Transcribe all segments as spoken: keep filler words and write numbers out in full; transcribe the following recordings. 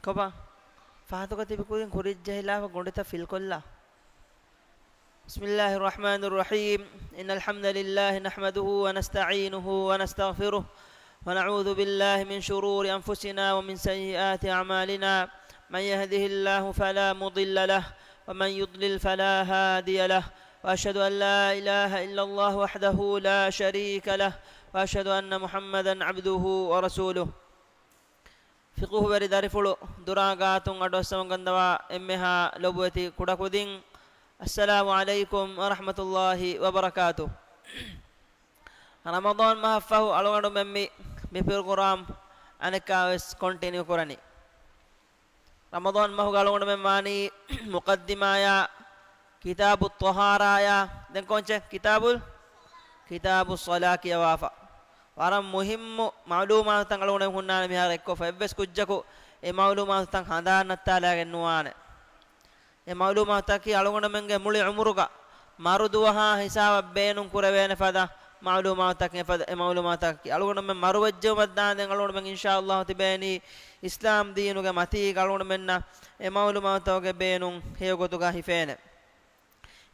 ކޮބާ؟ ފަހަތުގަ ތިބި ކުދިން ކުރިއަށް ޖެހިލާފަ ގޮނޑިތައް ފިލްކޮށްލާ. بسم الله الرحمن الرحيم. إن الحمد لله نحمده ونستعينه ونستغفره، ونعوذ بالله من شرور أنفسنا ومن سيئات أعمالنا. من يهده الله فلا مضل له، ومن يضلل فلا هادي له. وأشهد أن لا إله إلا الله وحده لا شريك له، وأشهد أن محمدا عبده ورسوله. ފިޤުހުވެރި ދަރިފުޅު ދުރާ ގާތުން އަޑުއައްސަވަން ގަންދަވާ އެންމެހާ ލޮބުވެތި ކުޑަކުދިން، އައްސަލާމު ޢަލައިކުމް ވަރަޙްމަތުﷲި ވަބަރަކާތު. ރަމަޟާން މަހަށްފަހު އަޅުގަނޑުމެން މި، މި ޕްރޮގްރާމް އަނެއްކާވެސް ކޮންޓިނިއު ކުރަނީ. ރަމަޟާން މަހުގަ އަޅުގަނޑުމެން ވާނީ މުޤައްދިމާޔާ، ކިތާބު ޠަހާރާޔާ، ދެން ކޮންޗެއް؟ ކިތާބުލް، ކިތާބު ޞަލާ ކިޔަވާފަ. ވަރަށް މުހިއްމު މަޢުލޫމާތުތައް އަޅުގަނޑުމެން ހުންނާނެ މިހާރު އެއްކޮށްފަ. އެއްވެސް ކުއްޖަކު އެ މަޢުލޫމާތުތައް ހަނދާން ނައްތާލާގެން ނުވާނެ. އެ މަޢުލޫމާތަކީ އަޅުގަނޑުމެންގެ މުޅި ޢުމުރުގަ މަރު ދުވަހާ ހިސާބަށް ބޭނުން ކުރެވޭނެ ފަދަ މަޢުލޫމާތަކެއް ފަދަ، އެ މަޢުލޫމާތަކަކީ އަޅުގަނޑުމެން މަރުވެއްޖެއުމަށްދާންދެން އަޅުގަނޑުމެން އިންޝާﷲ ތިބޭނީ އިސްލާމް ދީނުގެ މަތީގަ އަޅުގަނޑުމެންނަށް އެ މަޢުލޫމާތުގެ ބޭނުން ހެޔޮ ގޮތުގަ ހިފޭނެ.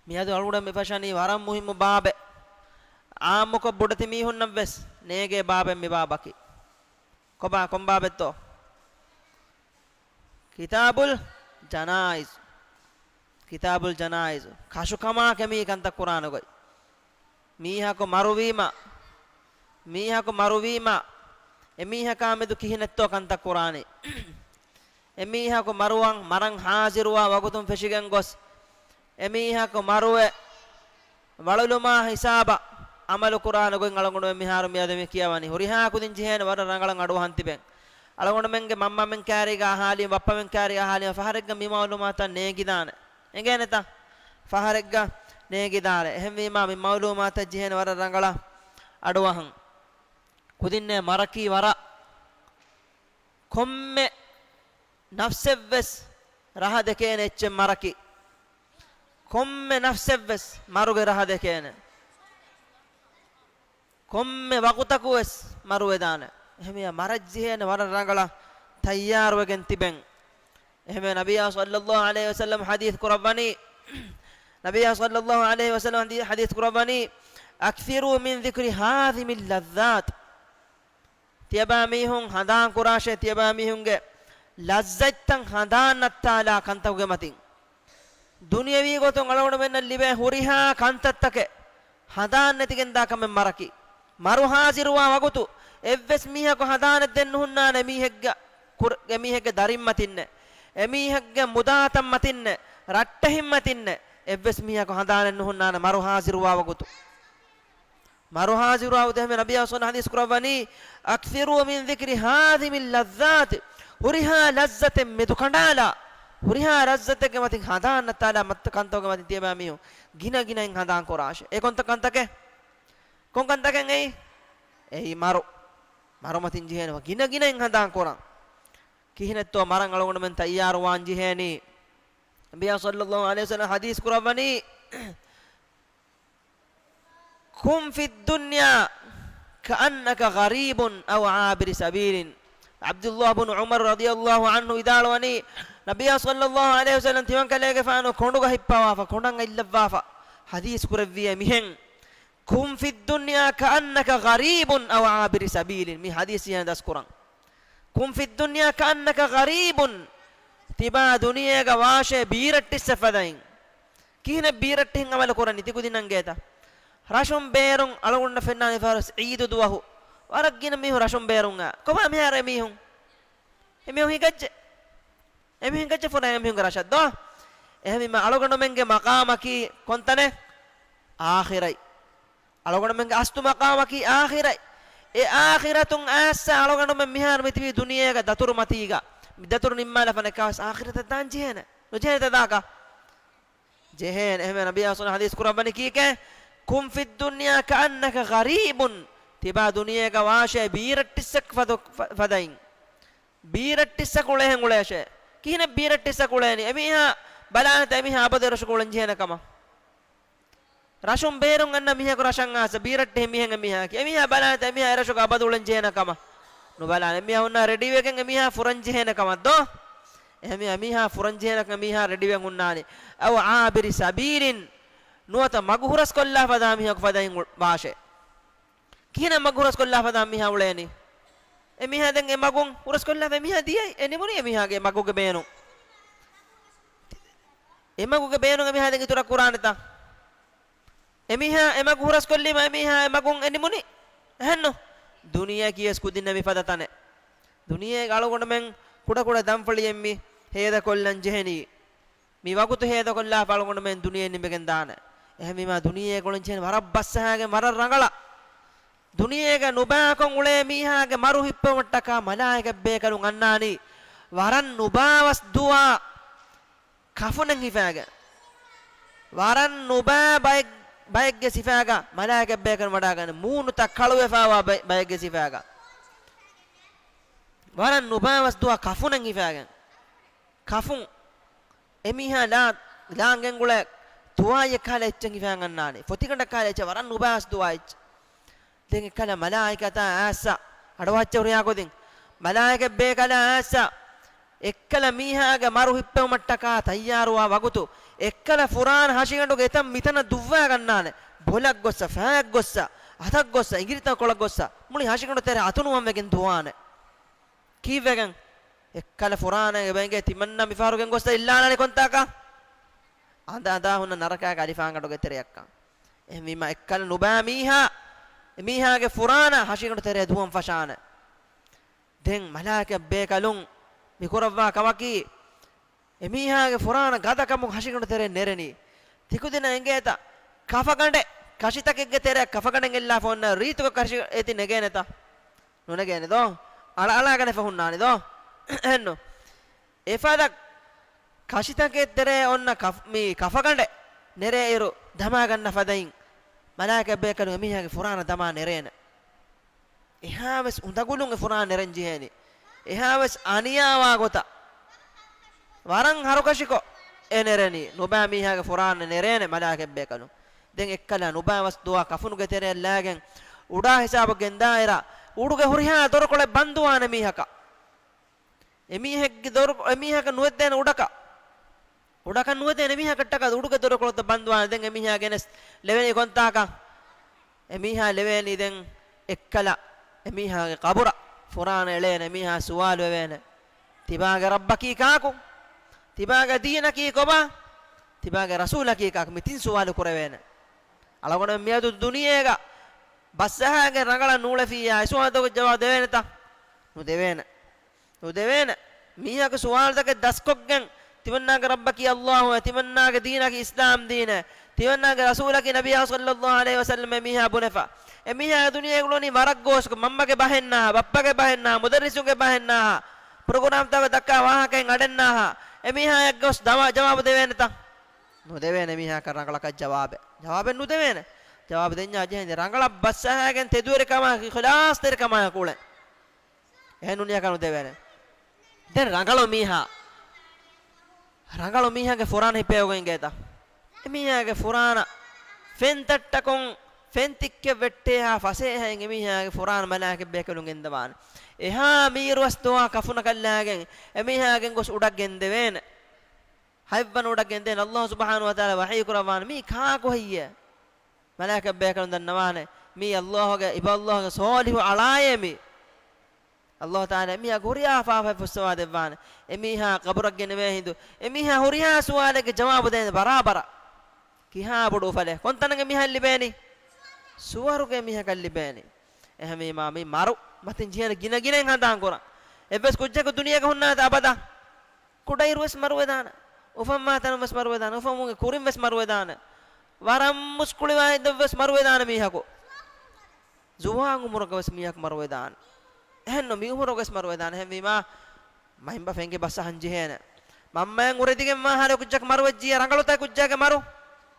މިއަދު އަޅުގަނޑު މި ފަށަނީ ވަރަށް މުހިއްމު ބާބެއް. ޢާއްމުކޮށް ބޮޑެތި މީހުންނަށްވެސް ނޭގޭ ބާބެއް މި ބާބަކީ. ކޮބާ ކޮން ބާބެއްތޯ؟ ކިތާބުލް ޖަނާއިޒް. ކިތާބުލް ޖަނާއިޒް. ކަށުކަމާ ކެމީ ކަންތައް ކުރާނެ ގޮތް. މީހަކު މަރުވީމަ، މީހަކު މަރުވީމަ، އެމީހަކާ މެދު ކިހިނެއްތޯ ކަންތައް ކުރާނީ؟ އެމީހަކު މަރުވަން، މަރަން ހާޒިރުވާ ވަގުތުން ފެށިގެން ގޮސް، އެމީހަކު މަރުވެ، ވަޅުލުމާ ހިސާބަށް ޢަމަލު ކުރާނެ ގޮތް އަޅުގަނޑުމެން މިހާރު މިއަދު މި ކިޔަވަނީ. ހުރިހާ ކުދިން ޖެހޭނެ ވަރަށް ރަނގަޅަށް އަޑުއަހަން ތިބެން. އަޅުގަނޑުމެންގެ މަންމަމެން ކާރީގަ އަހާލީމަ، ބައްޕަމެން ކާރީގަ އަހާލީމަ، ފަހަރެއްގަ މި މަޢުލޫމާތަށް ނޭނގިދާނެ. އެނގޭނެތަ؟ ފަހަރެއްގަ ނޭނގިދާނެ. އެހެންވީމާ، މި މަޢުލޫމާތަށް ޖެހޭނެ ވަރަށް ރަނގަޅަށް އަޑުއަހަން. ކުދިންނޭ މަރަކީ ވަރަށް. ކޮންމެ ނަފްސެއްވެސް ރަހަ ދެކޭނެ އެއްޗެއް މަރަކީ. ކޮންމެ ނަފްސެއްވެސް މަރުގެ ރަހަ ދެކޭނެ. ކޮންމެ ވަގުތަކުވެސް މަރުވެދާނެ. އެހެންވިޔާ މަރަށްޖެހޭނެ ވަރަށް ރަނގަޅަށް ތައްޔާރުވެގެން ތިބެން. އެހެންވެ ނަބިއްޔާ ޞައްލައްލާހު ޢަލައިހި ވަސައްލަމް ޙަދީޘް ކުރައްވަނީ، ނަބިއްޔާ ޞައްލައްލާހު ޢަލައިހި ވަސައްލަމް ޙަދީ-، ޙަދީޘް ކުރައްވަނީ، "أكثروا من ذكر هاذم اللذات." ތިޔަބައިމީހުން ހަނދާން ކުރާށޭ، ތިޔަބައިމީހުންގެ ލައްޒަތްތައް ހަނދާން ނައްތާލާ ކަންތަކުގެ މަތިން. ދުނިޔަވީ ގޮތުން އަޅުގަނޑުމެންނަށް ލިބޭ ހުރިހާ ކަންތައްތަކެއް ހަނދާން ނެތިގެންދާ ކަމެއް މަރަކީ. މަރު ހާޒިރުވާ ވަގުތު އެއްވެސް މީހަކު ހަނދާނެއް ދެން ނުހުންނާނެ އެމީހެއްގެ ކުރ-، އެމީހެއްގެ ދަރިން މަތިންނެއް، އެމީހެއްގެ މުދާތައް މަތިންނެއް، ރައްޓެހިން މަތިންނެއް، އެއްވެސް މީހަކު ހަނދާނެއް ނުހުންނާނެ މަރު ހާޒިރުވާ ވަގުތު. މަރު ހާޒިރުވާ ވަގުތު އެހެންވެ ނަބިއްޔާ ޞައްލައްލާހު ޢަލައިހި ވަސައްލަމް ޙަދީޘް ކުރައްވަނީ، "أكثروا من ذكر هاذم اللذات." ހުރިހާ ލައްޒަތެއް މެދު ކަނޑާލާ، ހުރިހާ ލައްޒަތެއްގެ މަތިން ހަނދާން ނައްތާލާ މައްތަ ކަންތަކުގެ މަތިން ތިޔަބައިމީހުން ގިނަ ގިނައިން ހަނދާން ކުރާށޭ. އެ ކޮންތަ ކަންތަކެއް؟ ކޮން ކަންތަކެއް އެއީ؟ އެއީ މަރު. މަރު މަތިން ޖެހޭނެ ގިނަ ގިނައިން ހަނދާން ކުރަން. ކިހިނެއްތޯ މަރަން އަޅުގަނޑުމެން ތައްޔާރުވާން ޖެހޭނީ؟ ނަބިއްޔާ ޞައްލައްލާހު ޢަލައިހި ވަސައްލަމް ޙަދީޘް ކުރައްވަނީ، "كن في الدنيا كأنك غريب أو عابر سبيل." ޢަބްދުﷲ ބުނު ޢުމަރު ރަޟިޔަﷲ ޢަންހު ވިދާޅުވަނީ، ނަބިއްޔާ ޞައްލައްލާހު ޢަލައިހި ވަސައްލަމް ތިމަންކަލޭގެފާނު ކޮނޑުގަ ހިއްޕަވާފަ، ކޮނޑަށް އަތްލައްވާފަ ޙަދީޘް ކުރެއްވިއޭ މިހެން، "كن في الدنيا كأنك غريب أو عابر سبيل." މި ޙަދީޘް އިހަން ދަސްކުރަން. "كن في الدنيا كأنك غريب." ތިބާ ދުނިޔޭގަ ވާށޭ ބީރައްޓިއްސަށް ފަދައިން. ކިހިނެއް ބީރައްޓިހެން އަމަލު ކުރަނީ ތިކުދިންނަށް އިނގޭތަ؟ ރަށުން ބޭރުން އަޅުގަނޑަށް ފެންނާނެ ފަހަރު ޢީދު ދުވަހު ވަރަށް ގިނަ މީހުން ރަށުން ބޭރުން އައި. ކޮބާ މިހާރު އެމީހުން؟ އެމީހުން ހިނގައްޖެ. އެމީހުން ހިނގައްޖެ ފުރައިން އެމީހުންގެ ރަށަށް ދޯ؟ އެހެންވީމަ އަޅުގަނޑުމެންގެ މަޤާމަކީ ކޮންތަނެއް؟ އާޚިރަތް. އަޅުގަނޑުމެންގެ އަސްލު މަޤާމަކީ އާޚިރަތް. އެ އާޚިރަތުން އައިސް އަޅުގަނޑުމެން މިހާރު މިތިބީ ދުނިޔޭގަ ދަތުރު މަތީގަ، މި ދަތުރު ނިންމާލާފަ ނިކާވެސް އާޚިރަތަށް ދާން ޖެހޭނެ. ނުޖެހޭނެތަ ދާކަށް؟ ޖެހޭނެ. އެހެންވެ ނަބިއްޔާ ޞައްލައްލާހު ޢަލައިހި ވަސައްލަމް ޙަދީޘް ކުރައްވަނީ ކީކޭ؟ "كن في الدنيا كأنك غريب." ތިބާ ދުނިޔޭގަ ވާށޭ ބީރައްޓިއްސަކު ފަދަ-، ފަ-، ފަދައިން. ބީރައްޓިއްސަކު އުޅޭހެން އުޅޭށޭ. ކިހިނެއް ބީރައްޓިއްސަކު އުޅޭނީ؟ އެމީހާ ބަލާނެތަ އެމީހާ އަބަދު އެރަށުގަ އުޅެން ޖެހޭނެ ކަމަށް؟ ރަށުން ބޭރުން އަންނަ މީހަކު ރަށަށް އައިސް ބީރައްޓެހި މީހެއް އެމީހާއަކީ. އެމީހާ ބަލާނެތަ އެމީހާ އެރަށުގަ އަބަދު އުޅެން ޖެހޭނެ ކަމަށް؟ ނުބަލާނެ. އެމީހާ ހުންނާ ރެޑީވެގެން އެމީހާ ފުރަން ޖެހޭނެ ކަމަށް ދޯ؟ އެހެންވީމާ މީހާ ފުރަންޖެހޭނެ މީހާ ރެޑިވެ ހުންނާނީ. އައު ޢާބިރި ސަބީލިން، ނުވަތަ މަގު ހުރަސްކޮށްލާ ފަދަ މީހަކު ފަދައިން ވާށޭ. ކިހިނެއް މަގު ހުރަސްކޮށްލާ ފަދަ މީހާ އުޅޭނީ؟ އެ މީހާ ދެން އެ މަގުން ހުރަސްކޮށްލާފަ އެ މީހާ ދިޔައީ. އެ ނިމުނީ އެ މީހާގެ މަގުގެ ބޭނުން. އެ މަގުގެ ބޭނުން އެ މީހާ ދެން އިތުރަށް ކުރާނެތަ؟ އެ މީހާ އެ މަގު ހުރަސްކޮށްލީމަ އެ މީހާ އެ މަގުން އެ ނިމުނީ. އެހެންނު؟ ދުނިޔެއަކީ ވެސް ކުދިންނަށް މި ފަދަ ތަނެއް. ދުނިޔޭގަ އަޅުގަނޑުމެން ކުޑަކުޑަ ދަންފަޅިއެއް މި ހޭދަކޮށްލަން ޖެހެނީ. މި ވަގުތު ހޭދަކޮށްލާފަ އަޅުގަނޑުމެން ދުނިޔެ ނިމިގެން ދާނެ. އެހެންވީމާ ދުނިޔޭގަ އުޅެން ޖެހެނީ ވަރަށް ބަސްއަހާގެން ވަރަށް ރަނގަޅަށް. ދުނިޔޭގަ ނުބާކޮށް އުޅޭ މީހާގެ މަރު ހިއްޕެވުމަށްޓަކާ މަލާއިކަތްބޭކަލުން އަންނާނީ ވަރަށް ނުބާވަސް ދުވާ ކަފުނެއް ހިފާގެން. ވަރަށް ނުބާ ބައެއް، ބައެއްގެ ސިފާގަ މަލާއިކަތްބޭކަލުން ވަޑާގަން، މޫނުތައް ކަޅުވެފާވާ ބައެއް، ބައެއްގެ ސިފާގަ. ވަރަށް ނުބާވަސް ދުވާ ކަފުނެއް ހިފާގެން. ކަފުން. އެމީހާ ލާ، ލާން ގެންގުޅޭ ތުވާލިއެއް ކަހަލަ އެއްޗެއް ހިފާގަންނާނެ. ފޮތިގަނޑަށް ކަހަލަ އެއްޗެއް، ވަރަށް ނުބާވަސް ދުވާ އެއްޗެއް. ދެން އެއްކަލަ މަލާއިކަތާ އައިސް އަޑުއައްޗެއް ހުރިހާ ގޮތެއް. މަލާއިކަތްބޭކަލާ އައިސް އެއްކަލަ މީހާގެ މަރު ހިއްޕެވުމަށްޓަކާ ތައްޔާރުވާ ވަގުތު، އެއްކަލަ ފުރާނަ ހަށިގަނޑުގެ އެތައް މިތަނަށް ދުއްވާގަންނާނެ. ބޮލަށް ގޮއްސަ، ފައިއަށް ގޮއްސަ، އަތަށް ގޮއްސަ، އިނގިރިތައް ކޮޅަށް ގޮއްސަ، މުޅި ހަށިގަނޑު ތެރެ އަތުނުވަން ވެގެން ދުވާނެ. ކީއްވެގެން؟ އެއްކަލަ ފުރާނައިގެ ބައިނގޭ ތިމަންނަ މިފަހަރުގެން ގޮއްސަ އިއްލާނާނެ ކޮންތާކަށް؟ އަނދަ އަނދާ ހުންނަ ނަރަކާގެ އަލިފާންގަނޑުގެ ތެރެއަށްކަން. އެހެންވީމާ އެއްކަލަ ނުބާ މީހާ، އެ މީހާގެ ފުރާނަ ހަށިގަނޑު ތެރޭ ދުވަން ފަށާނެ. ދެން މަލާއިކަތް ބޭކަލުން މިކުރައްވާ ކަމަކީ، އެމީހާގެ ފުރާނަ ގަދަކަމުން ހަށިގަނޑު ތެރެ ނެރެނީ. ތިކުދިންނަށް އެނގޭތަ؟ ކަފަގަނޑެއް، ކަށިތަކެއްގެ ތެރެއަށް ކަފަގަނޑެއް އެއްލާފަ އޮންނަ ރީތިކޮށް ކަށި އެތި ނެގޭނެތަ؟ ނުނެގޭނެ ދޯ؟ އަޅައަޅާގަނެފަ ހުންނާނެ ދޯ؟ އެހެންނު. އެފަދަ ކަށިތަކެއް ތެރޭ އޮންނަ ކަފް-، މި ކަފަގަނޑެއް ނެރޭއިރު ދަމާގަންނަ ފަދައިން، މަލާއިކަތްބޭކަލުން އެމީހާގެ ފުރާނަ ދަމާ ނެރޭނެ. އެހާވެސް އުނދަގުލުން އެ ފުރާނަ ނެރެން ޖެހޭނީ. އެހާވެސް އަނިޔާވާ ގޮތަށް ވަރަށް ހަރުކަށިކޮށް އެ ނެރެނީ. ނުބާ މީހާގެ ފުރާނަ ނެރޭނެ މަލާއިކަތްބޭކަލުން. ދެން އެއްކަލަ ނުބާވަސް ދުވާ ކަފުނުގެ ތެރެއަށް ލާގެން އުޑާ ހިސާބު ގެންދާއިރަށް އުޑުގެ ހުރިހާ ދޮރުކޮޅެއް ބަންދުވާނެ މީހަކަށް. އެމީހެއްގެ ދޮރު، އެމީހަކަށް ނުވެދޭނެ އުޑަކަށް. އުޑަކަށް ނުވެދޭނެ އެމީހަކަށްޓަކަ އުޑުގެ ދޮރުކޮޅުތައް ބަންދުވާނެ. ދެން އެމީހާ ގެނެސް ލެވެނީ ކޮންތާކަށް؟ އެމީހާ ލެވޭނީ ދެން އެއްކަލަ އެމީހާގެ ޤަބުރަށް. ފުރާނަ އެޅޭނެ އެމީހާ ސުވާލު ވެވޭނެ. ތިބާގެ ރައްބަކީ ކާކު؟ ތިބާގެ ދީނަކީ ކޮބާ؟ ތިބާގެ ރަސޫލަކީ ކާކު؟ މި ތިން ސުވާލު ކުރެވޭނެ. އަޅުގަނޑު މިއަދު ދުނިޔޭގަ ބަސްއަހާގެން ރަނގަޅަށް ނޫޅެފިއްޔާ، އެ ސުވާލުތަކުގެ ޖަވާބު ދެވޭނެތަ؟ ނުދެވޭނެ. ނުދެވޭނެ. މީހަކު ސުވާލުތަކެއް ދަސްކޮށްގެން، ތިމަންނާގެ ރައްބަކީ ﷲ އޭ، ތިމަންނާގެ ދީނަކީ އިސްލާމް ދީނޭ، ތިމަންނާގެ ރަސޫލަކީ ނަބިއްޔާ ޞައްލައްލާހު ޢަލައިހި ވަސައްލަމް އޭ، މީހާ ބުނެފަ. އެ މީހާ ދުނިޔޭގަ އުޅުނީ ވަރަށް ގޯސްކޮށް، މަންމަގެ ބަހެއްނާހާ، ބައްޕަގެ ބަހެއްނާހާ، މުދައްރިސުންގެ ބަހެއްނާހާ، ޕްރޮގްރާމްތަކުގެ ދައްކާ ވާހަކައިން އަޑެއްނާހާ، އެ މީހާ އެއްގޮސް ދަވާ-، ޖަވާބު ދެވޭނެތަ؟ ނުދެވޭނެ. އެ މީހާއަކަށް ރަނގަޅަކަށް ޖަވާބެއް، ޖަވާބެއް ނުދެވޭނެ. ޖަވާބު ދެންޏާ ޖެހެނީ ރަނގަޅަށް ބަސްއަހާގެން ތެދުވެރިކަމާ، އިޚްލާޞްތެރިކަމާ ކުޅެން. އެހެން ނޫނީ އެކަން ނުދެވޭނެ. ދެން ރަނގަޅު މީހާ، ރަނގަޅު މީހާގެ ފުރާނަ ހިއްޕެވިގެން އިނގޭތަ؟ އެމީހާގެ ފުރާނަ ފެންތައްޓަކުން ފެންތިއްކެއް ވެއްޓޭހާ ފަސޭހައިން އެމީހާގެ ފުރާނަ މަލާއިކަތް ބޭކަލުން ގެންދަވާނެ. އެހާ މީރުވަސް ދުވާ ކަފުނަކަށް ލާގެން އެމީހާ ގެންގޮސް އުޑަށް ގެންދެވޭނެ. ހަތްވަނަ އުޑަށް ގެންދޭނެ. ﷲ ސުބްޙާނަހޫ ވަތަޢާލާ ވަޙީ ކުރައްވާނެ، މީ ކާކު ހެއްޔޭ؟ މަލާއިކަތް ބޭކަލުން ދަންނަވާނެ، މީ ﷲ ގެ އިބަ، ﷲ ގެ ޞާލިޙު އަޅާއޭ މީ. ﷲ ތަޢާލާ މީހާ ހުރިހާ ފާފައެއް ފުއްސަވާ ދެއްވާނެ. އެމީހާ ޤަބުރަށް ގެނެވޭ ހިނދު، އެމީހާ ހުރިހާ ސުވާލެއްގެ ޖަވާބު ދޭނެ ބަރާބަރަށް. ކިހާ ބޮޑު އުފަލެއް؟ ކޮންތަނަކަށް މީހަކަށް ލިބޭނީ؟ ސުވަރުގެ މީހަކަށް ލިބޭނީ. އެހެންވީމާ، މި މަރު މަތިން ޖެހޭނެ ގިނަ ގިނައިން ހަނދާން ކުރަން. އެއްވެސް ކުއްޖަކު ދުނިޔޭގަ ހުންނާތީ އަބަދަށް؟ ކުޑައިރު ވެސް މަރުވެދާނެ. އުފަންވާ ތަނުން ވެސް މަރުވެދާނެ. އުފަންވުމުގެ ކުރިން ވެސް މަރުވެދާނެ. ވަރަށް މުސްކުޅިވާ ހިނދުން ވެސް މަރުވެދާނެ މީހަކު. ޒުވާން އުމުރުގަ ވެސް މީހަކު މަރުވެދާނެ. އެހެންނު މި އުމުރުގަ ވެސް މަރުވެދާނެ. އެހެންވީމާ، މައިންބަފައިންގެ ބަސް އަހަން ޖެހޭނެ. މަންމައަށް އުރެދިގެންވާ ހާލު ކުއްޖަކު މަރުވެއްޖިއްޔާ، ރަނގަޅުތަ ކުއްޖާގެ މަރު؟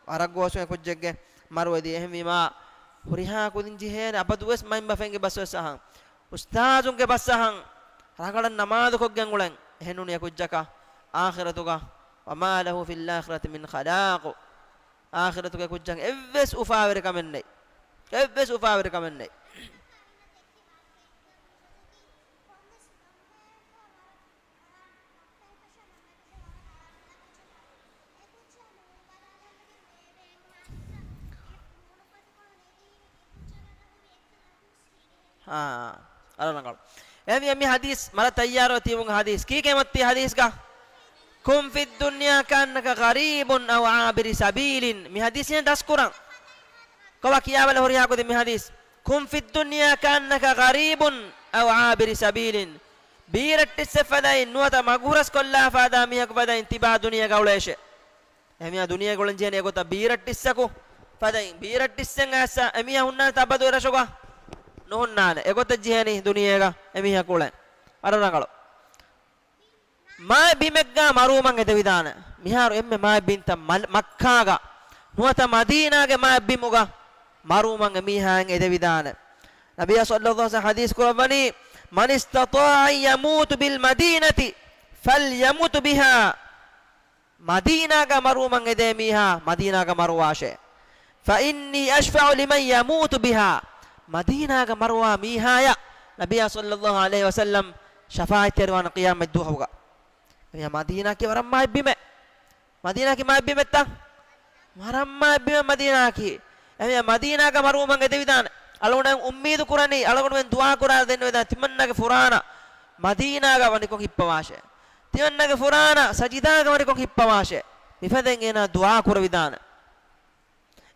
ވަރަށް ގޯސްވެ ކުއްޖެއްގެ މަރުވެދިޔަ. އެހެންވީމާ، ހުރިހާ ކުދިން ޖެހޭނެ އަބަދުވެސް މައިންބަފައިންގެ ބަސްވެސް އަހަން. އުސްތާޒުންގެ ބަސް އަހަން. ރަނގަޅަށް ނަމާދުކޮށްގެން އުޅެން. އެހެންނޫނީ އެ ކުއްޖަކަށް އާޚިރަތުގަ، وما له في الآخرة من خلاق. އާޚިރަތުގެ ކުއްޖަކަށް އެއްވެސް އުފާވެރިކަމެއް ނެތް. އެއްވެސް އުފާވެރިކަމެއް ނެތް. އާ، އަޅަ ރަނގަޅު. އެހެންވީމަ މި ޙަދީޘް މަރަށް ތައްޔާރުވެ ތިބުނު ޙަދީޘް. ކީކޭ އޮތީ ޙަދީޘްގަ؟ كن في الدنيا كأنك غريب أو عابر سبيل. މި ޙަދީޘް އިން ދަސްކުރަން. ކޮބާ ކިޔާބަލަ ހުރިހާ ކުދިން މި ޙަދީޘް. كن في الدنيا كأنك غريب أو عابر سبيل. ބީރައްޓިއްސެއް ފަދައިން ނުވަތަ މަގު ހުރަސްކޮށްލާފަ ހަދާ މީހަކު ފަދައިން ތިބާ ދުނިޔޭގަ އުޅޭށޭ. އެމީހާ ދުނިޔޭގަ އުޅެން ޖެހެނީ އެގޮތަށް ބީރައްޓިއްސަކު ފަދައިން. ބީރައްޓިއްސެއް އައިސް އެމީހާ ހުންނާނެތަ އަބަދު އެރަށުގަ؟ ނުހުންނާނެ. އެގޮތަށް ޖެހެނީ ދުނިޔޭގަ އެމީހަކު އުޅެން. އަރަ ރަނގަޅު. މާތް ބިމެއްގަ މަރުވުމަށް އެދެވިދާނެ. މިހާރު އެންމެ މާތް ބިންތައް މަ-، މައްކާގަ ނުވަތަ މަދީނާގެ މާތް ބިމުގަ މަރުވުމަށް އެމީހާއަށް އެދެވިދާނެ. ނަބިއްޔާ ޞައްލައްލާހު ޢަލައިހި ވަސައްލަމަ ޙަދީޘް ކުރައްވަނީ، من استطاع أن يموت بالمدينة فليمت بها. މަދީނާގަ މަރުވުމަށް އެދޭ މީހާ މަދީނާގަ މަރުވާށޭ. فإني أشفع لمن يموت بها. މަދީނާގަ މަރުވާ މީހާޔަށް ނަބިއްޔާ ޞައްލައްލާހު ޢަލައިހި ވަސައްލަމަ ޝަފާޢަތްތެރިވާނެ ޤިޔާމަތް ދުވަހުގަ. މީހާ މަދީނާއަކީ ވަރަށް މާތް ބިމެއް. މަދީނާއަކީ މާތް ބިމެއްތަ؟ ވަރަށް މާތް ބިމެއް މަދީނާއަކީ. އެހެންވެ މަދީނާގަ މަރުވުމަށް އެދެވިދާނެ. އަޅުގަނޑުމެން އުއްމީދު ކުރަނީ، އަޅުގަނޑުމެން ދުޢާ ކުރާ ދެންނެވިދާނެ ތިމަންނާގެ ފުރާނަ މަދީނާގަ ވަނިކޮށް ހިއްޕަވާށޭ. ތިމަންނާގެ ފުރާނަ ސަޖިދާގަ ވަނިކޮށް ހިއްޕަވާށޭ. މިފަދައިން އޭނާ ދުޢާ ކުރެވިދާނެ.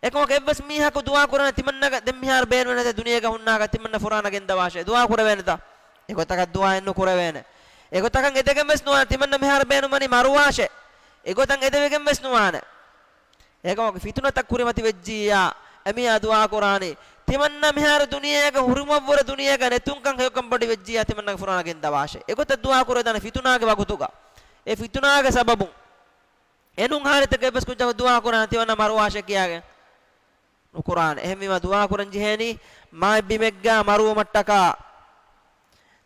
އެކަމަކު އެއްވެސް މީހަކު ދުޢާ ކުރާނެ ތިމަންނަގެ ދެން މިހާރު ބޭނުމެއް ނެތޭ ދުނިޔޭގަ ހުންނާކަށް ތިމަންނަ ފުރާނަ ގެންދަވާށޭ. ދުޢާ ކުރެވޭނެތަ؟ އެގޮތަކަށް ދުޢާއެއް ނުކުރެވޭނެ. އެގޮތަކަށް އެދެގެން ވެސް ނުވާނެ ތިމަންނަ މިހާރު ބޭނުމަނީ މަރުވާށޭ. އެގޮތަށް އެދެވިގެން ވެސް ނުވާނެ. އެކަމަކު ފިތުނަތައް ކުރިމަތި ވެއްޖިއްޔާ، އެމީހާ ދުޢާ ކުރާނީ ތިމަންނަ މިހާރު ދުނިޔޭގަ ހުރިމަށްވުރެ ދުނިޔޭގަ ނެތުންކަން ހެޔޮކަން ބޮޑި ވެއްޖިއްޔާ ތިމަންނަގެ ފުރާނަ ގެންދަވާށޭ. އެގޮތަށް ދުޢާ ކުރެވިދާނެ ފިތުނާގެ ވަގުތުގަ. އެ ފިތުނާގެ ސަބަބުން. އެނޫން ހާލަތެއްގަ އެއްވެސް ކުއްޖަކު ދުޢާ ކުރާނެ ތިމަންނަ މަރުވާށޭ ކިޔާގެން. ނުކުރާނެ. އެހެންވީމަ ދުޢާ ކުރަން ޖެހޭނީ މާތް ބިމެއްގަ މަރުވުމަށްޓަކާ.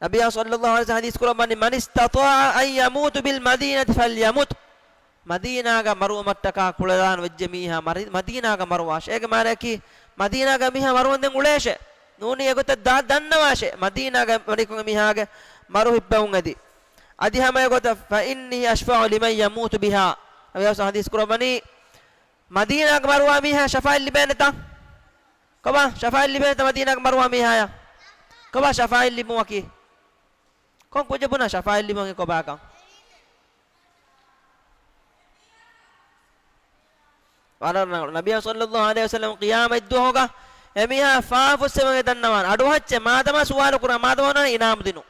ނަބިއްޔާ ޞައްލައްލާހު ޢަލައިހި ވަސައްލަމަ ޙަދީޘް ކުރައްވަނީ، من استطاع أن يموت بالمدينة فليمت. މަދީނާގަ މަރުވުމަށްޓަކާ ކުޅަދާނަ ވެއްޖެ މީހާ މަރި-، މަދީނާގަ މަރުވާށޭ. އޭގެ މާނައަކީ މަދީނާގަ މީހާ މަރުވަން ދެން އުޅޭށޭ. ނޫނީ އެގޮތަށް ދާ ދަންނަވާށޭ. މަދީނާގަ ވަނިކޮށް މީހާގެ މަރު ހިއްޕެވުން އެދި. އަދި ހަމަ އެގޮތަށް، فإني أشفع لمن يموت بها. ނަބިއްޔާ ޙަދީޘް ކުރައްވަނީ، މަދީނާގަ މަރުވާ މީހާ ޝަފާޢަތް ލިބޭނެތަ؟ ކޮބާ؟ ޝަފާޢަތް ލިބޭނެތަ މަދީނާގަ މަރުވާ މީހާޔަށް؟ ކޮބާ ޝަފާޢަތް ލިބުމަކީ؟ ކޮން ކުއްޖެއް ބުނާ ޝަފާޢަތް ލިބުމަކީ ކޮބާކަން؟ ވަރަށް ރަނގަޅު. ނަބިއްޔާ ޞައްލައްލާހު ޢަލައިހި ވަސައްލަމަ ޤިޔާމަތް ދުވަހުގަ އެމީހާ ފާފުއްސެވެ ދަންނަވާނެ. އަޑުއަހައްޗޭ މާދަމާ ސުވާލު ކުރާ، މާދަމާ އިނާމު ދިނުން.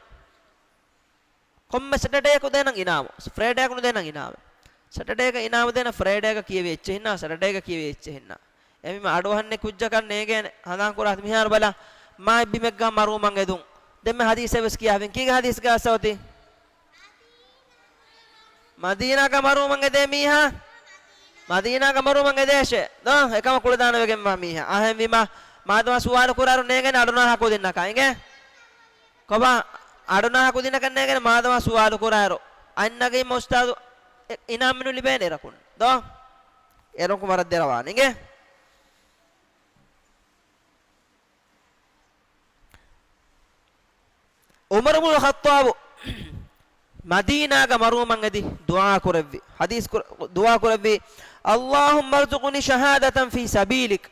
ކޮންމެ ސެޓަޑޭއަކު ދޭނަން އިނާމު. ފްރައިޑޭއަކު ނުދޭނަން އިނާމެއް. ސެޓަޑޭގަ އިނާމު ދޭނަން، ފްރައިޑޭގަ ކިޔެވި އެއްޗެއް ހިންނާ، ސެޓަޑޭގަ ކިޔެވި އެއްޗެއް ހިންނާ. އެމީމަ އަޑުއަހަންނެއް ކުއްޖަކަށް ނޭނގޭނެ. ހަނދާން ކުރާ މިހާރު ބަލަ، މާތް ބިމެއްގަ މަރުވުމަށް އެދުން. ދެންމެ ޙަދީޘެއް ވެސް ކިޔާފިން. ކީގެ ޙަދީޘްގަ އަސް އޮތީ؟ މަދީނާގަ މަރުވުމަށް އެދޭ މީހާ، މަދީނާގަ މަރުވުމަށް އެދޭށޭ. ދޯ، އެކަމަށް ކުޅަދާނަވެގެންވާ މީހާ. އަހެންވީމަ، މާދަމާ ސުވާލު ކުރާއިރު ނޭނގޭނެ އަޑުނަހާ ކުދިންނަކަށް. އިނގޭ؟ ކޮބާ؟ އަޑުނަހާ ކުދިންނަކަށް ނޭނގޭނެ މާދަމާ ސުވާލު ކުރާއިރު. އަތް ނަގީމަށް އުސްތާޛު އި-، އިނާމެއް ނުލިބޭނެ އިރަކުން. ދޯ؟ އޭރުން ވަރަށް ދެރަވާނެ. އިނގޭ؟ ޢުމަރު ބުނުލް ޚައްޠާބު މަދީނާގަ މަރުވުމަށް އެދި ދުޢާ ކުރެއްވި. ޙަދީޘް ކުރ-، ދުޢާ ކުރެއްވި، اللهم ارزقني شهادة في سبيلك.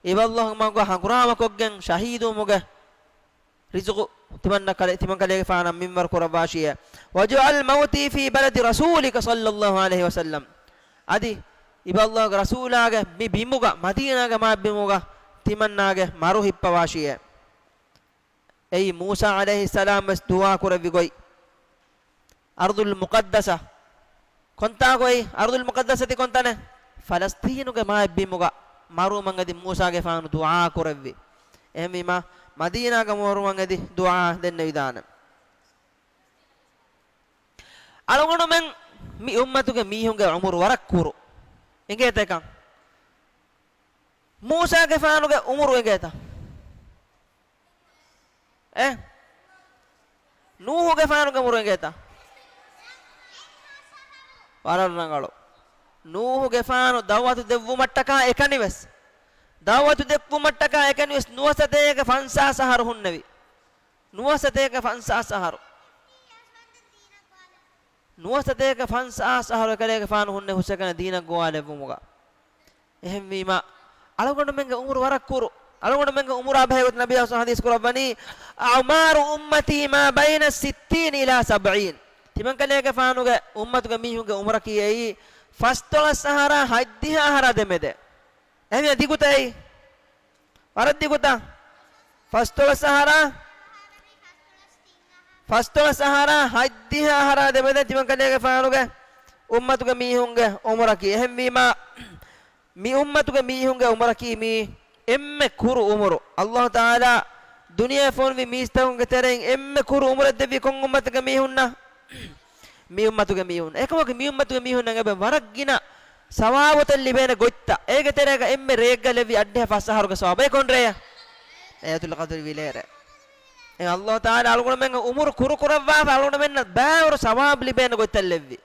އިބަ ﷲ މަގުގަ ހަނގުރާމަކޮށްގެން ޝަހީދުވުމުގެ ރިޒުޤު ތިމަންނަ ކަލެ-، ތިމަން ކަލޭގެފާނަށް މިންވަރު ކުރައްވާށިއޭ. واجعل موتي في بلد رسولك صلى الله عليه وسلم. އަދި އިބަ ﷲގެ ރަސޫލާގެ މި ބިމުގަ، މަދީނާގެ މާތް ބިމުގަ ތިމަންނާގެ މަރު ހިއްޕަވާށިއޭ. އެއީ މޫސާ ޢަލައިހިއްސަލާމް ވެސް ދުޢާ ކުރެއްވި ގޮތް. އަރްޟުލް މުޤައްދަސަ. ކޮންތާކު އެއީ؟ އަރްޟުލް މުޤައްދަސަ ތި ކޮންތަނެއް؟ ފަލަސްޠީނުގެ މާތް ބިމުގަ މަރުވުމަށް އެދި މޫސާގެފާނު ދުޢާ ކުރެއްވި. އެހެންވީމަ، މަދީނާގަ މަރުވުމަށް އެދި ދުޢާ ދެންނެވިދާނެ. އަޅުގަނޑުމެން މި އުއްމަތުގެ މީހުންގެ ޢުމުރު ވަރަށް ކުރު. އެނގޭތަ އެކަން؟ މޫސާގެފާނުގެ ޢުމުރު އެނގޭތަ؟ އެ؟ ނޫޙުގެފާނުގެ ޢުމުރު އެނގޭތަ؟ ވަރަށް ރަނގަޅު. ނޫޙުގެފާނު ދަޢުވަތު ދެއްވުމަށްޓަކާ އެކަނިވެސް، ދަޢުވަތު ދެއްވުމަށްޓަކާ އެކަނިވެސް ނުވަސަތޭކަ ފަންސާސް އަހަރު ހުންނެވި. ނުވަސަތޭކަ ފަންސާސް އަހަރު. ނުވަސަތޭކަ ފަންސާސް އަހަރު އެކަލޭގެފާނު ހުންނެވި ހުސްއެކަނި ދީނަށް ގޮވާލެއްވުމުގަ. އެހެންވީމަ، އަޅުގަނޑުމެންގެ ޢުމުރު ވަރަށް ކުރު. އަޅުގަނޑުމެންގެ އުމުރާ ބެހޭގޮތުން ނަބިއްޔާ ޙަދީޘް ކުރައްވަނީ، "أعمار أمتي ما بين الستين إلى السبعين." ތިމަންކަލޭގެފާނުގެ އުއްމަތުގެ މީހުންގެ އުމުރަކީ އެއީ ފަސްދޮޅަސް އަހަރާ ހަތްދިހަ އަހަރާ ދެމެދެ. އެހެންވީމަ ދިގުތަ އެއީ؟ ވަރަށް ދިގުތަ؟ ފަސްދޮޅަސް އަހަރާ، ފަސްދޮޅަސް އަހަރާ ހަތްދިހަ އަހަރާ ދެމެދެ ތިމަންކަލޭގެފާނުގެ އުއްމަތުގެ މީހުންގެ އުމުރަކީ. އެހެންވީމަ، މި އުއްމަތުގެ މީހުންގެ އުމުރަކީ މީ އެންމެ ކުރު އުމުރު. އައްލާހު ތަޢާލާ ދުނިޔެ ފޮނުވި މީސްތަކުންގެ ތެރެއިން އެންމެ ކުރު އުމުރެއް ދެއްވީ ކޮން އުއްމަތުގެ މީހުންނަށް؟ މި އުއްމަތުގެ މީހުން. އެކަމަކު މި އުއްމަތުގެ މީހުންނަށް އެބަ ވަރަށް ގިނަ ސަވާބުތައް ލިބޭނެ ގޮތްތައް. އޭގެ ތެރޭގަ އެންމެ ރެއެއްގަ ލެއްވި އައްޑިހަ ފަސް އަހަރުގެ ސަވާބު. އެ ކޮން ރެޔެއް؟ ލައިލަތުލް ޤަދްރި ވިލޭރޭ. އެ އައްލާހު ތަޢާލާ އަޅުގަނޑުމެންގެ އުމުރު ކުރު ކުރައްވާފަ އަޅުގަނޑުމެންނަށް ބައިވަރު ސަވާބު ލިބޭނެ ގޮތްތައް ލެއްވި.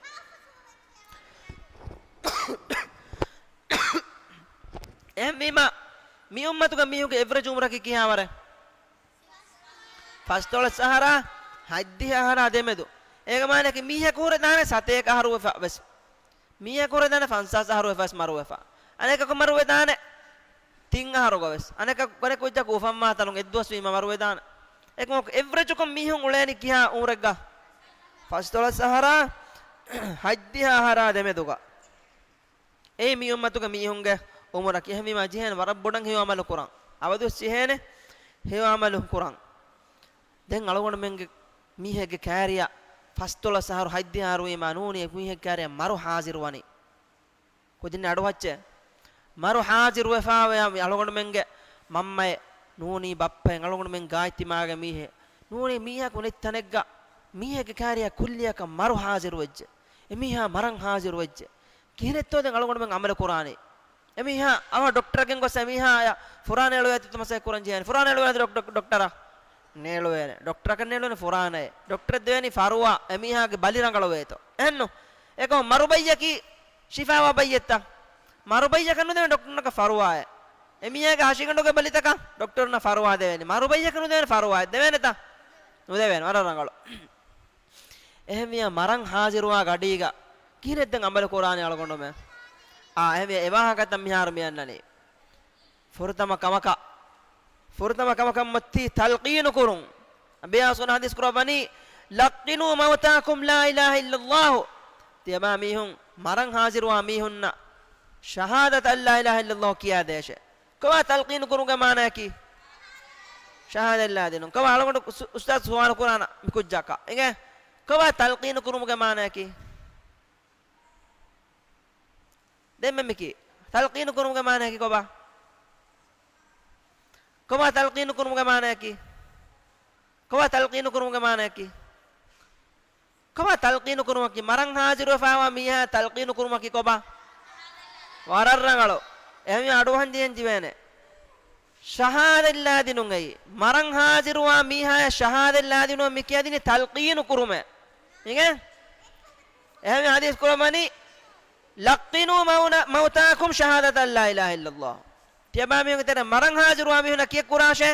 އެހެންވީމަ، މި އުއްމަތުގެ މީހުންގެ އެވްރެޖް އުމުރަކީ ކިހާވަރެއް؟ ފަސްދޮޅަސް އަހަރާ ހަތްދިހަ އަހަރާ ދެމެދު. އޭގެ މާނައަކީ މީހަކު ހުރެދާނެ ސަތޭކަ އަހަރު ވެފަ ވެސް. މީހަކު ހުރެދާނެ ފަންސާސް އަހަރު ވެފަ ވެސް މަރުވެފަ. އަނެކަކު މަރުވެދާނެ ތިން އަހަރުގަ ވެސް. އަނެކަކު ކުއްޖަކު އުފަންވާ ތަނުން އެއްދުވަސް ވީމަ މަރުވެދާނެ. އެކަމަކު އެވްރެޖުކޮށް މީހުން އުޅޭނީ ކިހާ އުމުރެއްގަ؟ ފަސްދޮޅަސް އަހަރާ ހަތްދިހަ އަހަރާ ދެމެދުގަ. އެއީ މި އުއްމަތުގެ މީހުންގެ އުމުރަކީ. އެހެންވީމަ ޖެހޭނެ ވަރަށް ބޮޑަށް ހެޔޮ އަމަލު ކުރަން. އަބަދުވެސް ޖެހޭނެ ހެޔޮ އަމަލު ކުރަން. ދެން އަޅުގަނޑުމެންގެ މީހެއްގެ ކާރިއަށް ފަސްދޮޅަސް އަހަރު ހަތްދިހަ އަހަރު ވީމާ ނޫނީ އެ މީހެއްގެ ކާރިއަށް މަރު ހާޒިރުވަނީ. ކުދިން އަޑުއައްޗޭ. މަރު ހާޒިރުވެފާވޭ އަޅުގަނޑުމެންގެ މަންމައެއް ނޫނީ ބައްޕައެއް އަޅުގަނޑުމެން ގާތްތިމާގެ މީހެއް ނޫނީ މީހަކު ނެތް ތަނެއްގަ މީހެއްގެ ކާރިއަށް ކުއްލިއަކަށް މަރު ހާޒިރުވެއްޖެ. އެމީހާ މަރަން ހާޒިރުވެއްޖެ. ކިހިނެއްތޯ ދެން އަޅުގަނޑުމެން އަމަލު ކުރާނީ؟ އެމީހާ އަވަ ޑޮކްޓަރަކަށް ގޮސް އެމީހާޔަށް ފުރާނަ އެޅުވޭތޯ މަސައްކަތް ކުރަން ޖެހޭނެ. ފުރާނަ އެޅުވޭތޯ ޑޮކް-، ޑޮކް-، ޑޮކްޓަރަށް؟ ނޭޅުވޭނެ. ޑޮކްޓަރަކަށް ނޭޅުވޭނެ ފުރާނައެއް. ޑޮކްޓަރަށް ދެވޭނީ ފަރުވާ އެމީހާގެ ބަލި ރަނގަޅުވޭތޯ. އެހެންނު؟ އެކަމަ މަރުބައްޔަކީ ޝިފާވާ ބައްޔެއްތަ؟ މަރުބައްޔަކަށް ނުދެވޭނެ ޑޮކްޓަރުންނަކަށް ފަރުވާއެއް. އެމީހާގެ ހަށިގަނޑުގެ ބަލިތަކަށް ޑޮކްޓަރުންނަށް ފަރުވާ ދެވޭނީ. މަރުބައްޔަކަށް ނުދެވޭނެ ފަރުވާއެއް. ދެވޭނެތަ؟ ނުދެވޭނެ. ވަރަށް ރަނގަޅު. އެހެންވިޔާ މަރަން ހާޒިރުވާ ގަޑީގަ ކިހިނެއް ދެން އަމަލު ކުރާނީ އަޅުގަނޑުމެން؟ އާ، އެހެންވިޔާ އެ ވާހަކަތައް މިހާރު މި އަންނަނީ. ފުރަތަމަ ކަމަކަށް، ފުރަތަމަ ކަމަކަށް މަތީ ތަލްޤީނު ކުރުން. ނަބިއްޔާ ޙަދީޘް ކުރައްވަނީ، "لقنوا موتاكم لا إله إلا الله." ތިޔަބާ މީހުން މަރަން ހާޒިރުވާ މީހުންނަށް ޝަހާދަތު އައްލާ އިލާހަ އިއްލައްލާހު ކިޔާދޭށޭ. ކޮބާ ތަލްޤީނު ކުރުމުގެ މާނައަކީ؟ ޝަހާދަތް ލާދިނުން. ކޮބާ އަޅުގަނޑު އުސް-، އުސްތާޛު ސުވާލު ކުރާނަ މި ކުއްޖަކަށް. އިނގޭ؟ ކޮބާ ތަލްޤީނު ކުރުމުގެ މާނައަކީ؟ ދެންމެ މިކީ. ތަލްޤީނު ކުރުމުގެ މާނައަކީ ކޮބާ؟ ކޮބާ ތަލްޤީނު ކުރުމުގެ މާނައަކީ؟ ކޮބާ ތަލްޤީނު ކުރުމުގެ މާނައަކީ؟ ކޮބާ ތަލްޤީނު ކުރުމަކީ؟ މަރަން ހާޒިރުވެފާވާ މީހާ ތަލްޤީނު ކުރުމަކީ ކޮބާ؟ ވަރަށް ރަނގަޅު. އެހެންވީމަ އަޑުއަހަން ޖެހެން ޖެހޭނެ. ޝަހާދަތް ލާދިނުން އެއީ. މަރަން ހާޒިރުވާ މީހާޔަށް ޝަހާދަތް ލާދިނުން މި ކިޔަދިނީ ތަލްޤީނު ކުރުމޭ. އިނގޭ؟ އެހެންވީމަ ޙަދީޘް ކުރައްވަނީ، "لقنوا مونا-، موتاكم شهادة أن لا إله إلا الله." ތިޔަބާ މީހުންގެ ތެރެ މަރަން ހާޒިރުވާ މީހުންނަށް ކިޔެއް ކުރާށޭ؟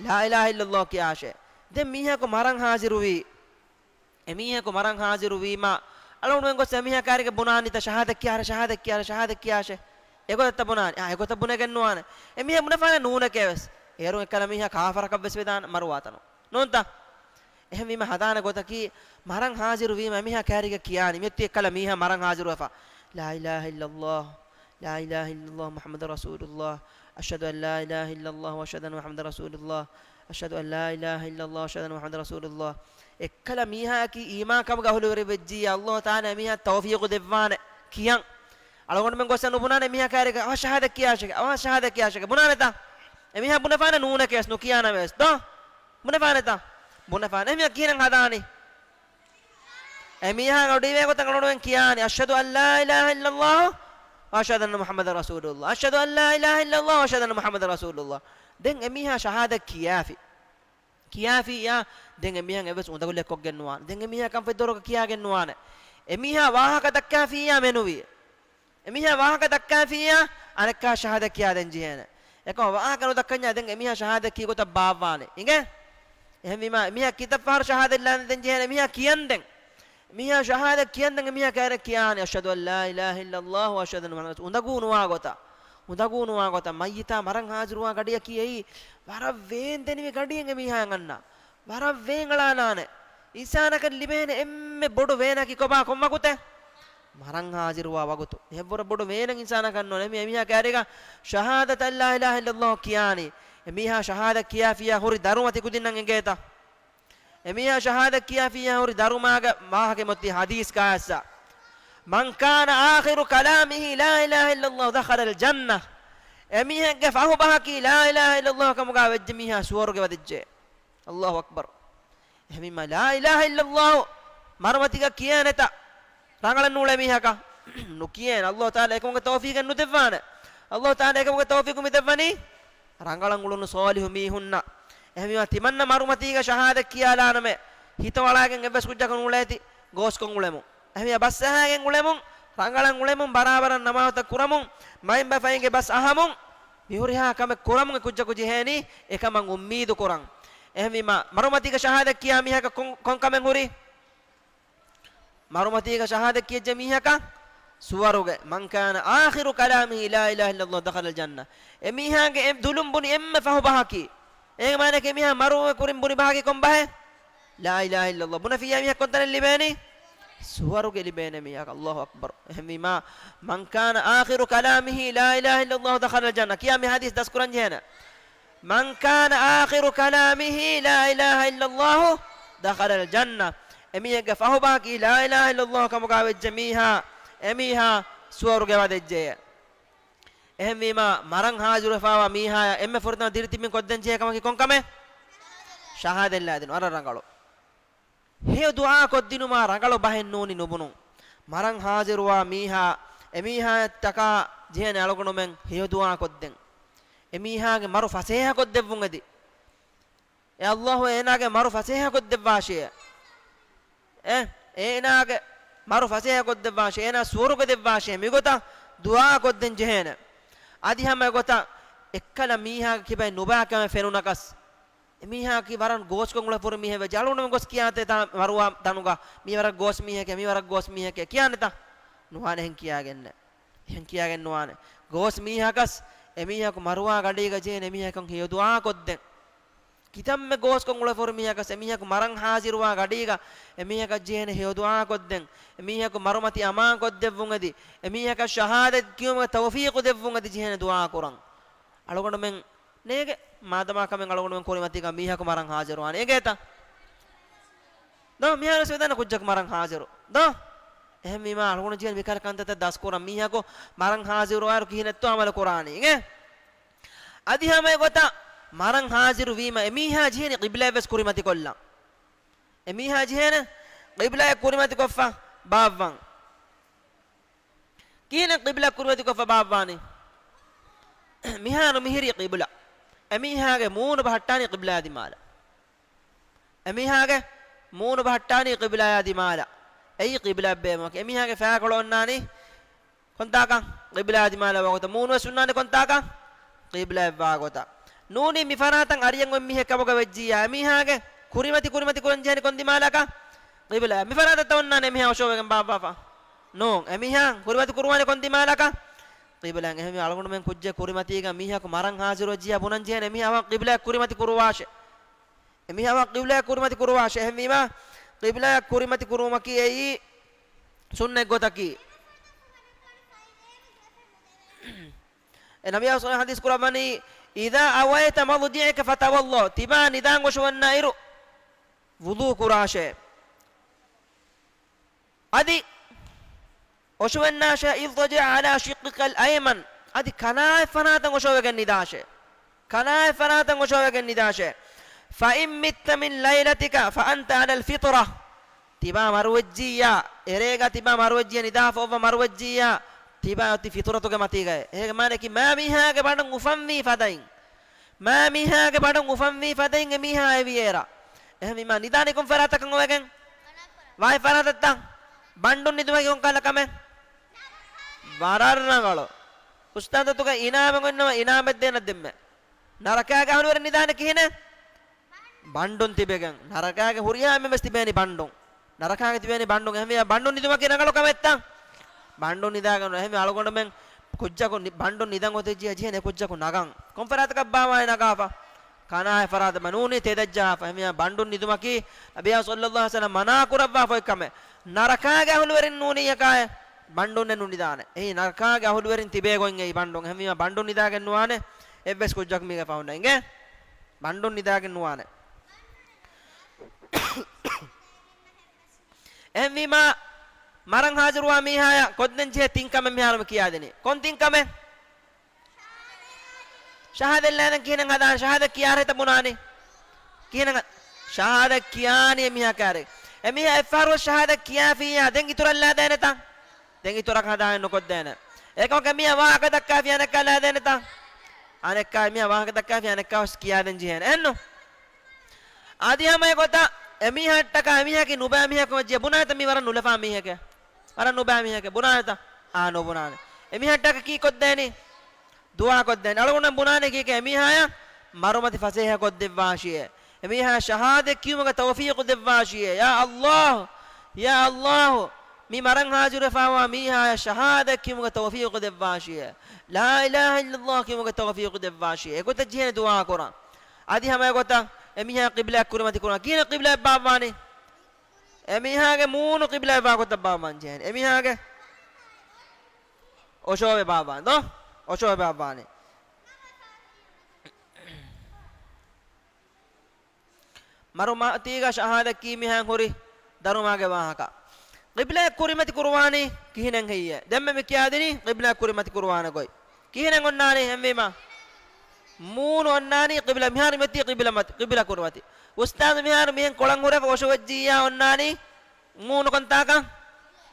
ލާ އިލާހަ އިއްލައްލާހު ކިޔާށޭ. ދެން މީހަކު މަރަން ހާޒިރުވީ، އެމީހަކު މަރަން ހާޒިރުވީމަ، އަޅުގަނޑުމެން ގޮސް އެމީހާ ކާރިގެ ބުނާނީތަ ޝަހާދަތް ކިޔާށޭ، ޝަހާދަތް ކިޔާށޭ، ޝަހާދަތް ކިޔާށޭ. އެގޮތަށްތަ ބުނާނީ؟ އާ، އެގޮތަށް ބުނެގެން ނުވާނެ. އެމީހާ ބުނެފާނެ ނޫނެކޭ ވެސް. އޭރުން އެއްކަލަ މީހާ ކާފަރަކަށް ވެސް ވެދާނެ މަރުވާތަނުން. ނޫންތަ؟ އެހެންވީމަ ހަދާނެ ގޮތަކީ، މަރަން ހާޒިރު ވީމަ އެމީހާ ކާރިގަ ކިޔާނީ. މިއޮތީ އެއްކަލަ މީހާ މަރަން ހާޒިރުވެފަ. لا إله إلا الله، لا إله إلا الله، محمد رسول الله، أشهد أن لا إله إلا الله وأشهد أن محمدا رسول الله، أشهد أن لا إله إلا الله وأشهد أن محمدا رسول الله. އެއްކަލަ މީހާއަކީ އީމާންކަމުގެ އަހުލުވެރި ވެއްޖިއްޔާ، ﷲ ތަޢާލާ އެމީހާ ތައުފީޤު ދެއްވާނެ ކިޔަން. އަޅުގަނޑުމެން ގޮސް ނުބުނާނެ އެމީހާ ކާރިގަ، އަވަ ޝަހާދަތް ކިޔާށޭ، އަވަ ޝަހާދަތް ކިޔާށޭ. ބުނާނެތަ؟ އެމީހާ ބުނެފާނެ ނޫނެކޭ ވެސް ނުކިޔާނަމޭ ވެސް. ދޯ؟ ބުނެފާނެތަ؟ ބުނެފާނެ. އެމީހާ ކިހިނެއް ހަދާނީ؟ އެމީހާ އޮޑިވޭ ގޮތަށް އަޅުގަނޑުމެން ކިޔާނީ، "أشهد أن لا إله إلا الله وأشهد أن محمدا رسول الله، أشهد أن لا إله إلا الله وأشهد أن محمدا رسول الله." ދެން އެމީހާ ޝަހާދަތް ކިޔާފި. ކިޔާފިއްޔާ، ދެން އެމީހާ އެއްވެސް އުނދަގުލެއް ކޮށްގެން ނުވާނެ. ދެން އެމީހާ ކަންފަތް ދޮރުގަ ކިޔާގެން ނުވާނެ. އެމީހާ ވާހަކަ ދައްކާފިއްޔާ މެނުވީ. އެމީހާ ވާހަކަ ދައްކާފިއްޔާ، އަނެއްކާ ޝަހާދަތް ކިޔާދޭން ޖެހޭނެ. އެކަމަ ވާހަކަ ނުދައްކަންޏާ ދެން އެމީހާ ޝަހާދަތް ކީ ގޮތަށް ބާއްވާނެ. އިނގޭ؟ އެހެންވީމާ، އެމީހާ ކިތައް ފަހަރު ޝަހާދަތް ލާނެ ދެން ޖެހޭނެ އެމީހާ ކިޔަންދެން. މީހާ ޝަހާދަތް ކިޔަންދެން އެމީހާ ކައިރި ކިޔާނެ، "أشهد أن لا إله إلا الله وأشهد أن محمدا رسول الله." އުނދަގޫ ނުވާ ގޮތަށް. މުދަގޫނުވާ ގޮތަށް މައްޔިތާ މަރަން ހާޒިރުވާ ގަޑިއަކީ އެއީ ވަރަށް ވޭން ދެނިވި ގަޑިއެއް އެމީހާއަށް އަންނާ. ވަރަށް ވޭން އަޅާލާނެ. އިންސާނަކަށް ލިބޭނެ އެންމެ ބޮޑު ވޭނަކީ ކޮބާ ކޮން ވަގުތެއް؟ މަރަން ހާޒިރުވާ ވަގުތު. އެއްވަރަށް ބޮޑު ވޭނެއް އިންސާނަކަށް ނޯންނާނެ. އެމީ-، އެމީހާ ކައިރީގަ ޝަހާދަތަށް ލާ އިލާހަ އިއްލައްލާހު ކިޔާނީ. އެމީހާ ޝަހާދަތް ކިޔާފިއްޔާ ހުރި ދަރުމަ ތިކުދިންނަށް އެނގޭތަ؟ އެމީހާ ޝަހާދަތް ކިޔާފިއްޔާ ހުރި ދަރުމާގެ ވާހަކަ މޮތީ ހަދީސް ކާއްސަ. من كان آخر كلامه لا إله إلا الله دخل الجنة. އެމީހެއްގެ ފަހުބަހަކީ ލާ އިލާހަ އިއްލައްލާހު ކަމުގަ ވެއްޖެ މީހާ ސުވަރުގެ ވަދެއްޖެ. އައްލާހު އަކްބަރު. އެހެންވީމާ، ލާ އިލާހަ އިއްލައްލާހު މަރުމަތީގަ ކިޔޭނެތަ؟ ރަނގަޅަށް ނޫޅޭ މީހަކަށް. ނުކިޔޭނެ. އައްލާހު ތަޢާލާ އެކަމުގެ ތައުފީޤެއް ނުދެއްވާނެ. އައްލާހު ތަޢާލާ އެކަމުގެ ތައުފީޤު މި ދެއްވަނީ ރަނގަޅަށް އުޅުނު ޞާލިޙު މީހުންނަށް. އެހެންވީމާ، ތިމަންނަ މަރުމަތީގަ ޝަހާދަތް ކިޔާލާނަމޭ، ހިތަށް އަޅާގެން އެއްވެސް ކުއްޖަކު ނޫޅޭތި ގޯސްކޮށް އުޅެމުން. އެހެންވީމާ، ބަސް އަހާގެން އުޅެމުން، ރަނގަޅަށް އުޅެމުން، ބަރާބަރަށް ނަމާދުތައް ކުރަމުން، މައިންބަފައިންގެ ބަސް އަހަމުން، މިހުރިހާ ކަމެއް ކުރަމުން އެ ކުއްޖަކު ޖެހޭނީ އެކަމަށް އުއްމީދު ކުރަން. އެހެންވީމާ، މަރުމަތީގަ ޝަހާދަތް ކިޔާ މީހަކަށް ކޮން، ކޮން ކަމެއް ހުރީ؟ މަރުމަތީގަ ޝަހާދަތް ކިޔައްޖެ މީހަކަށް ސުވަރުގެ. من كان آخر كلامه لا إله إلا الله دخل الجنة. އެމީހާގެ އެ ދުލުން ބުނި އެންމެ ފަހު ބަހަކީ، އޭގެ މާނައަކީ އެމީހާ މަރުވުމުގެ ކުރިން ބުނި ބަހަކީ ކޮން ބަހެއް؟ لا إله إلا الله. ބުނެފިއްޔާ މީހަކަށް ކޮންތަނެއް ލިބޭނީ؟ ސުވަރުގެ ލިބޭނެ މީހަކަށް. އައްލާހު އަކްބަރު. އެހެންވީމާ، من كان آخر كلامه لا إله إلا الله دخل الجنة. ކިޔާ މި ޙަދީޘް ދަސްކުރަން ޖެހޭނެ. من كان آخر كلامه لا إله إلا الله دخل الجنة. އެމީހެއްގެ ފަހުބަހަކީ ލާ އިލާހަ އިއްލައްލާހު ކަމުގަ ވެއްޖެ މީހާ، އެމީހާ ސުވަރުގެ ވަދެއްޖެ. އެހެންވީމާ، މަރަން ހާޒިރުވެފައިވާ މީހާޔަށް އެންމެ ފުރަތަމަ ދިރިތިބިން ކޮށްދޭން ޖެހޭ ކަމަކީ ކޮން ކަމެއް؟ ޝަހާދަތް ލާދިނުން. އަރަށް ރަނގަޅު. ހެޔޮ ދުޢާ ކޮށްދިނުމާ ރަނގަޅު ބަހެއް ނޫނީ ނުބުނުން. މަރަން ހާޒިރުވާ މީހާ، އެމީހާއަށްޓަކާ ޖެހޭނެ އަޅުގަނޑުމެން ހެޔޮ ދުޢާ ކޮށްދޭން. އެމީހާގެ މަރު ފަސޭހަ ކޮށްދެއްވުން އެދި. އޭ އައްލާހު އޭނާގެ މަރު ފަސޭހަ ކޮށްދެއްވާށޭ. އޭ، އޭނާގެ މަރު ފަސޭހަ ކޮށްދެއްވާށޭ، އޭނާ ސުވަރުގެ ދެއްވާށޭ، މިގޮތަށް ދުޢާ ކޮށްދޭން ޖެހޭނެ. އަދި ހަމަ އެގޮތަށް އެއްކަލަ މީހާގެ ކިބައިން ނުބައި ކަމެއް ފެނުނަކަސް، އެމީހާއަކީ ވަރަށް ގޯސްކޮށް އުޅޭ ފުރި މީހެއް ވެއްޖެ، އަޅުގަނޑުމެން ގޮސް ކިޔާތޭ ތާ މަރުވާ ތަނުގަ، މީ ވަރަށް ގޯސް މީހެކޭ، މީ ވަރަށް ގޯސް މީހެކޭ ކިޔާނެތަ؟ ނުވާނެ، އެހެން ކިޔާގެންނެ. އެހެން ކިޔާގެން ނުވާނެ. ގޯސް މީހަކަސް އެމީހަކު މަރުވާ ގަޑީގަ ޖެހޭނެ އެމީހަކަށް ހެޔޮ ދުޢާ ކޮށްދޭން. ކިތަންމެ ގޯސްކޮށް އުޅޭ ފުރި މީހަކަސް އެމީހަކު މަރަން ހާޒިރުވާ ގަޑީގަ އެމީހަކަށް ޖެހޭނެ ހެޔޮ ދުޢާ ކޮށްދޭން. އެމީހަކު މަރުމަތި އަމާން ކޮށްދެއްވުން އެދި. އެމީހަކަށް ޝަހާދަތް ކިޔުމުގެ ތައުފީޤު ދެއްވުން އެދި ޖެހޭނެ ދުޢާ ކުރަން. އަޅުގަނޑުމެން ނޭގެ މާދަމާ ކަމެއް އަޅުގަނޑުމެން ކުރިމަތީގަ މީހަކު މަރަން ހާޒިރުވާނެ. އެނގޭތަ؟ ދޯ، މިހާރު ވެސް ވެދާނެ ކުއްޖަކު މަރަން ހާޒިރު. ދޯ؟ އެހެންވީމާ، އަޅުގަނޑު ޖެހޭނެ މިކަހަލަ ކަންތައްތައް ދަސްކުރަން. މީހަކު މަރަން ހާޒިރުވާއިރު ކިހިނެއްތޯ ޢަމަލު ކުރާނީ. އިނގޭ؟ އަދި ހަމަ އެގޮތަށް މަރަން ހާޒިރު ވީމަ، އެމީހާ ޖެހޭނެ ޤިބްލާއަށް ވެސް ކުރިމަތި ކޮށްލަން. އެމީހާ ޖެހޭނެ ޤިބްލާއަށް ކުރިމަތި ކޮށްފަ ބާއްވަން. ކިހިނެއް ޤިބްލާ ކުރިމަތި ކޮށްފަ ބާއްވާނީ؟ މިހާރު މިހިރީ ޤިބްލާ. އެމީހާގެ މޫނު ބަހައްޓާނީ ޤިބްލާ ދިމާލަށް. އެމީހާގެ މޫނު ބަހައްޓާނީ ޤިބްލާޔާ ދިމާލަށް. އެއީ ޤިބްލާ ބޭމުމަކީ. އެމީހާގެ ފައިކޮޅު އޮންނާނީ ކޮންތާކަށް؟ ޤިބްލާ ދިމާލަށް ވަގުތަށް. މޫނު ވެސް އޮންނާނީ ކޮންތާކަށް؟ ޤިބްލާއަށް ވާގޮތަށް. ނޫނީ މި ފަރާތަށް އަރިޔަން އޮތް މީހެއް ކަމުގަ ވެއްޖިއްޔާ، އެމީހާގެ ކުރިމަތި، ކުރިމަތި ކުރަން ޖެހެނީ ކޮން ދިމާލަކަށް؟ ޤިބްލާ. މި ފަރާތަށް އޮންނާނެ އެމީހާ އޮށޯވެގެން ބާއްވާފަ؟ ނޫން. އެމީހާ ކުރިމަތި ކުރުވާނެ ކޮން ދިމާލަކަށް؟ ޤިބްލާއަށް. އެހެންވީމަ އަޅުގަނޑުމެން ކުއްޖެއް ކުރިމަތީގަ މީހަކު މަރަން ހާޒިރުވެއްޖިއްޔާ ބުނަން ޖެހޭނެ އެމީހާ އަވަހަށް ޤިބްލާއަށް ކުރިމަތި ކުރުވާށޭ. އެމީހާ އަވަހަށް ޤިބްލާއަށް ކުރިމަތި ކުރުވާށޭ. އެހެންވީމާ، ޤިބްލާއަށް ކުރިމަތި ކުރުވުމަކީ އެއީ ސުންނަތް ގޮތަކީ. އެ ނަބިއްޔާ ޞައްލަﷲު ޢަލައިހި ވަސައްލަމަ ޙަދީޘް ކުރައްވަނީ، إذا أويت مضجعك فتوضأ، ތިބާ ނިދާން އޮށޯވަންނައިރު ވުޟޫ ކުރާށޭ. އަދި އޮށޯވަންނާށޭ، اضطجع على شقك الأيمن، އަދި ކަނާތް ފަރާތަށް އޮށޯވެގެން ނިދާށޭ. ކަނާތް ފަރާތަށް އޮށޯވެގެން ނިދާށޭ. فإن مت من ليلتك فأنت على الفطرة. ތިބާ މަރުވެއްޖިއްޔާ، އެރޭގަ ތިބާ މަރުވެއްޖިއްޔާ، ނިދާފަ އޮއްވަ މަރުވެއްޖިއްޔާ، ތިބާ އޮތީ ފިޠުރަތުގެ މަތީގައޭ. އޭގެ މާނައަކީ މާ މީހާގެ ބަނޑުން އުފަންވީ ފަދައިން، މާ މީހާގެ ބަނޑުން އުފަންވީ ފަދައިން އެ މީހާ އެވިއޭރާ. އެހެންވީމާ، ނިދާނީ ކޮން ފަރާތަކަށް އޮވެގެން؟ ވާހި ފަރާތަށްތަ؟ ބަނޑުން ނިދުމަކީ ކޮން ކަހަލަ ކަމެއް؟ ވަރަށް ރަނގަޅު. އުސްތާޛު އަތުގަ އިނާމެއް އޮންނަވާ، އިނާމެއް ދޭނަށް ދެންމެ. ނަރަކާގެ އަހުލުވެރިން ނިދާނެ ކިހިނެއް؟ ބަނޑުން ތިބެގެން. ނަރަކާގެ ހުރިހާ އެންމެން ވެސް ތިބޭނީ ބަނޑުން. ނަރަކާގެ ތިބޭނީ ބަނޑުން. އެހެންވެ، ބަނޑުން ނިދުމަކީ ރަނގަޅު ކަމެއްތަ؟ ބަނޑުން ނިދާގަންނު. އެހެންވެ، އަޅުގަނޑުމެން ކުއްޖަކު ނި-، ބަނޑުން ނިދަން އޮތެއްޖިޔާ ޖެހޭނެ އެ ކުއްޖަކު ނަގަން. ކޮންފަރާތަކަށް ބާވާނެ ނަގާފަ؟ ކަނާތް ފަރާތަށް ބާ ނޫނީ ތެދައްޖަހާފަ. އެހެންވީމާ ބަނޑުން ނިދުމަކީ ނަބިއްޔާ ޞައްލައްލާހު ޢަލައިހި ވަސައްލަމަ މަނާ ކުރައްވާފަ އޮތް ކަމެއް. ނަރަކާގެ އަހުލުވެރިން ނޫނީ އެކާއެއް ބަނޑުންނެއް ނުނިދާނެ. އެއީ ނަރަކާގެ އަހުލުވެރިން ތިބޭ ގޮތް އެއީ ބަނޑުން. އެހެންވީމާ ބަނޑުން ނިދާގެން ނުވާނެ އެއްވެސް ކުއްޖަކު މީގެ ފަހުން އިނގޭ. ބަނޑުން ނިދާގެން ނުވާނެ. އެހެންވީމާ، މަރަން ހާޒިރުވާ މީހާޔަށް ކޮށްދޭން ޖެހޭ ތިން ކަމެއް މިހާރު މި ކިޔާދިނީ. ކޮން ތިން ކަމެއް؟ ޝަހާދަތް ލާދޭން ކިހިނެއް ހަދާނެ؟ ޝަހާދަތް ކިޔާ ހިތަށް ބުނާނީ. ކިހިނެއް ހަ-، ޝަހާދަތް ކިޔާނީ އެމީހާ ކާރި. އެމީހާ އެއްފަހަރުވެސް ޝަހާދަތް ކިޔާފިއްޔާ، ދެން އިތުރަށް ލާދޭނެތަ؟ ދެން އިތުރަކަށް ހަދާނެ ނުކޮށްދޭނެ. އެކަމަކު އެމީހާ ވާހަކަ ދައްކާފިއްޔާ އަނެއްކާ ލާދޭނެތަ؟ އަނެއްކާ އެމީހާ ވާހަކަ ދައްކާފިއްޔާ އަނެއްކާވެސް ކިޔާދޭން ޖެހޭނެ. އެއްނު؟ އަދި ހަމަ އެގޮތަށް އެމީހަށްޓަކާ އެމީހަކީ ނުބައި މީހަކު ވެއްޖިއްޔާ ބުނާނެތަ މީ ވަރަށް ނުލަފާ މީހެކޭ؟ ވަރަށް ނުބައި މީހެކޭ ބުނާނެތަ؟ އާ، ނުބުނާނެ. އެމީހަށްޓަކާ ކީ ކޮށްދޭނީ؟ ދުޢާ ކޮށްދޭނެ. އަޅުގަނޑު ބުނާނެ ކީކޭ؟ އެމީހާޔަށް މަރުމަތި ފަސޭހަ ކޮށްދެއްވާށިއޭ. އެމީހާ ޝަހާދަތް ކިޔުމުގެ ތައުފީޤު ދެއްވާށިއޭ. ޔާ ﷲ، ޔާ ﷲ، މި މަރަން ހާޒިރުވެފާވާ މީހާޔަށް ޝަހާދަތް ކިޔުމުގެ ތައުފީޤު ދެއްވާށިއޭ. ލާ އިލާހަ އިއްލަﷲ ކިޔުމުގެ ތައުފީޤު ދެއްވާށިއޭ. އެގޮތަށް ޖެހޭނެ ދުޢާ ކުރަން. އަދި ހަމަ އެގޮތަށް އެމީހާ ޤިބްލާއަށް ކުރިމަތި ކުރަން. ކިހިނެއް ޤިބްލާއަށް ބާއްވާނީ؟ އެމީހާގެ މޫނު ޤިބްލާއަށް ވާގޮތަށް ބާއްވާން ޖެހޭނެ. އެމީހާގެ އޮށޯވެ ބާއްވާނެ ދޯ؟ އޮށޯވެ ބާއްވާނެ. މަރުމަތީގަ ޝަހާދަތް ކީ މީހާ ހުރި ދަރުމާގެ ވާހަކަ. ޤިބްލާއަށް ކުރިމަތި ކުރުވާނީ ކިހިނެއް ހެއްޔޭ؟ ދެންމެ މި ކިޔާދިނީ ޤިބްލާއަށް ކުރިމަތި ކުރުވާނެ ގޮތް. ކިހިނެއް އޮންނާނީ އެހެންވީމާ؟ މޫނު އޮންނާނީ ޤިބްލާ، މިހާރު މިއޮތީ ޤިބްލާ މަތި، ޤިބްލާ ކުރިމަތި. އުސްތާޛު މިހާރު މިހެން ކޮޅަށް ހުރެފަ އޮށޯވެއްޖިއްޔާ އޮންނާނީ މޫނު ކޮންތާކަށް؟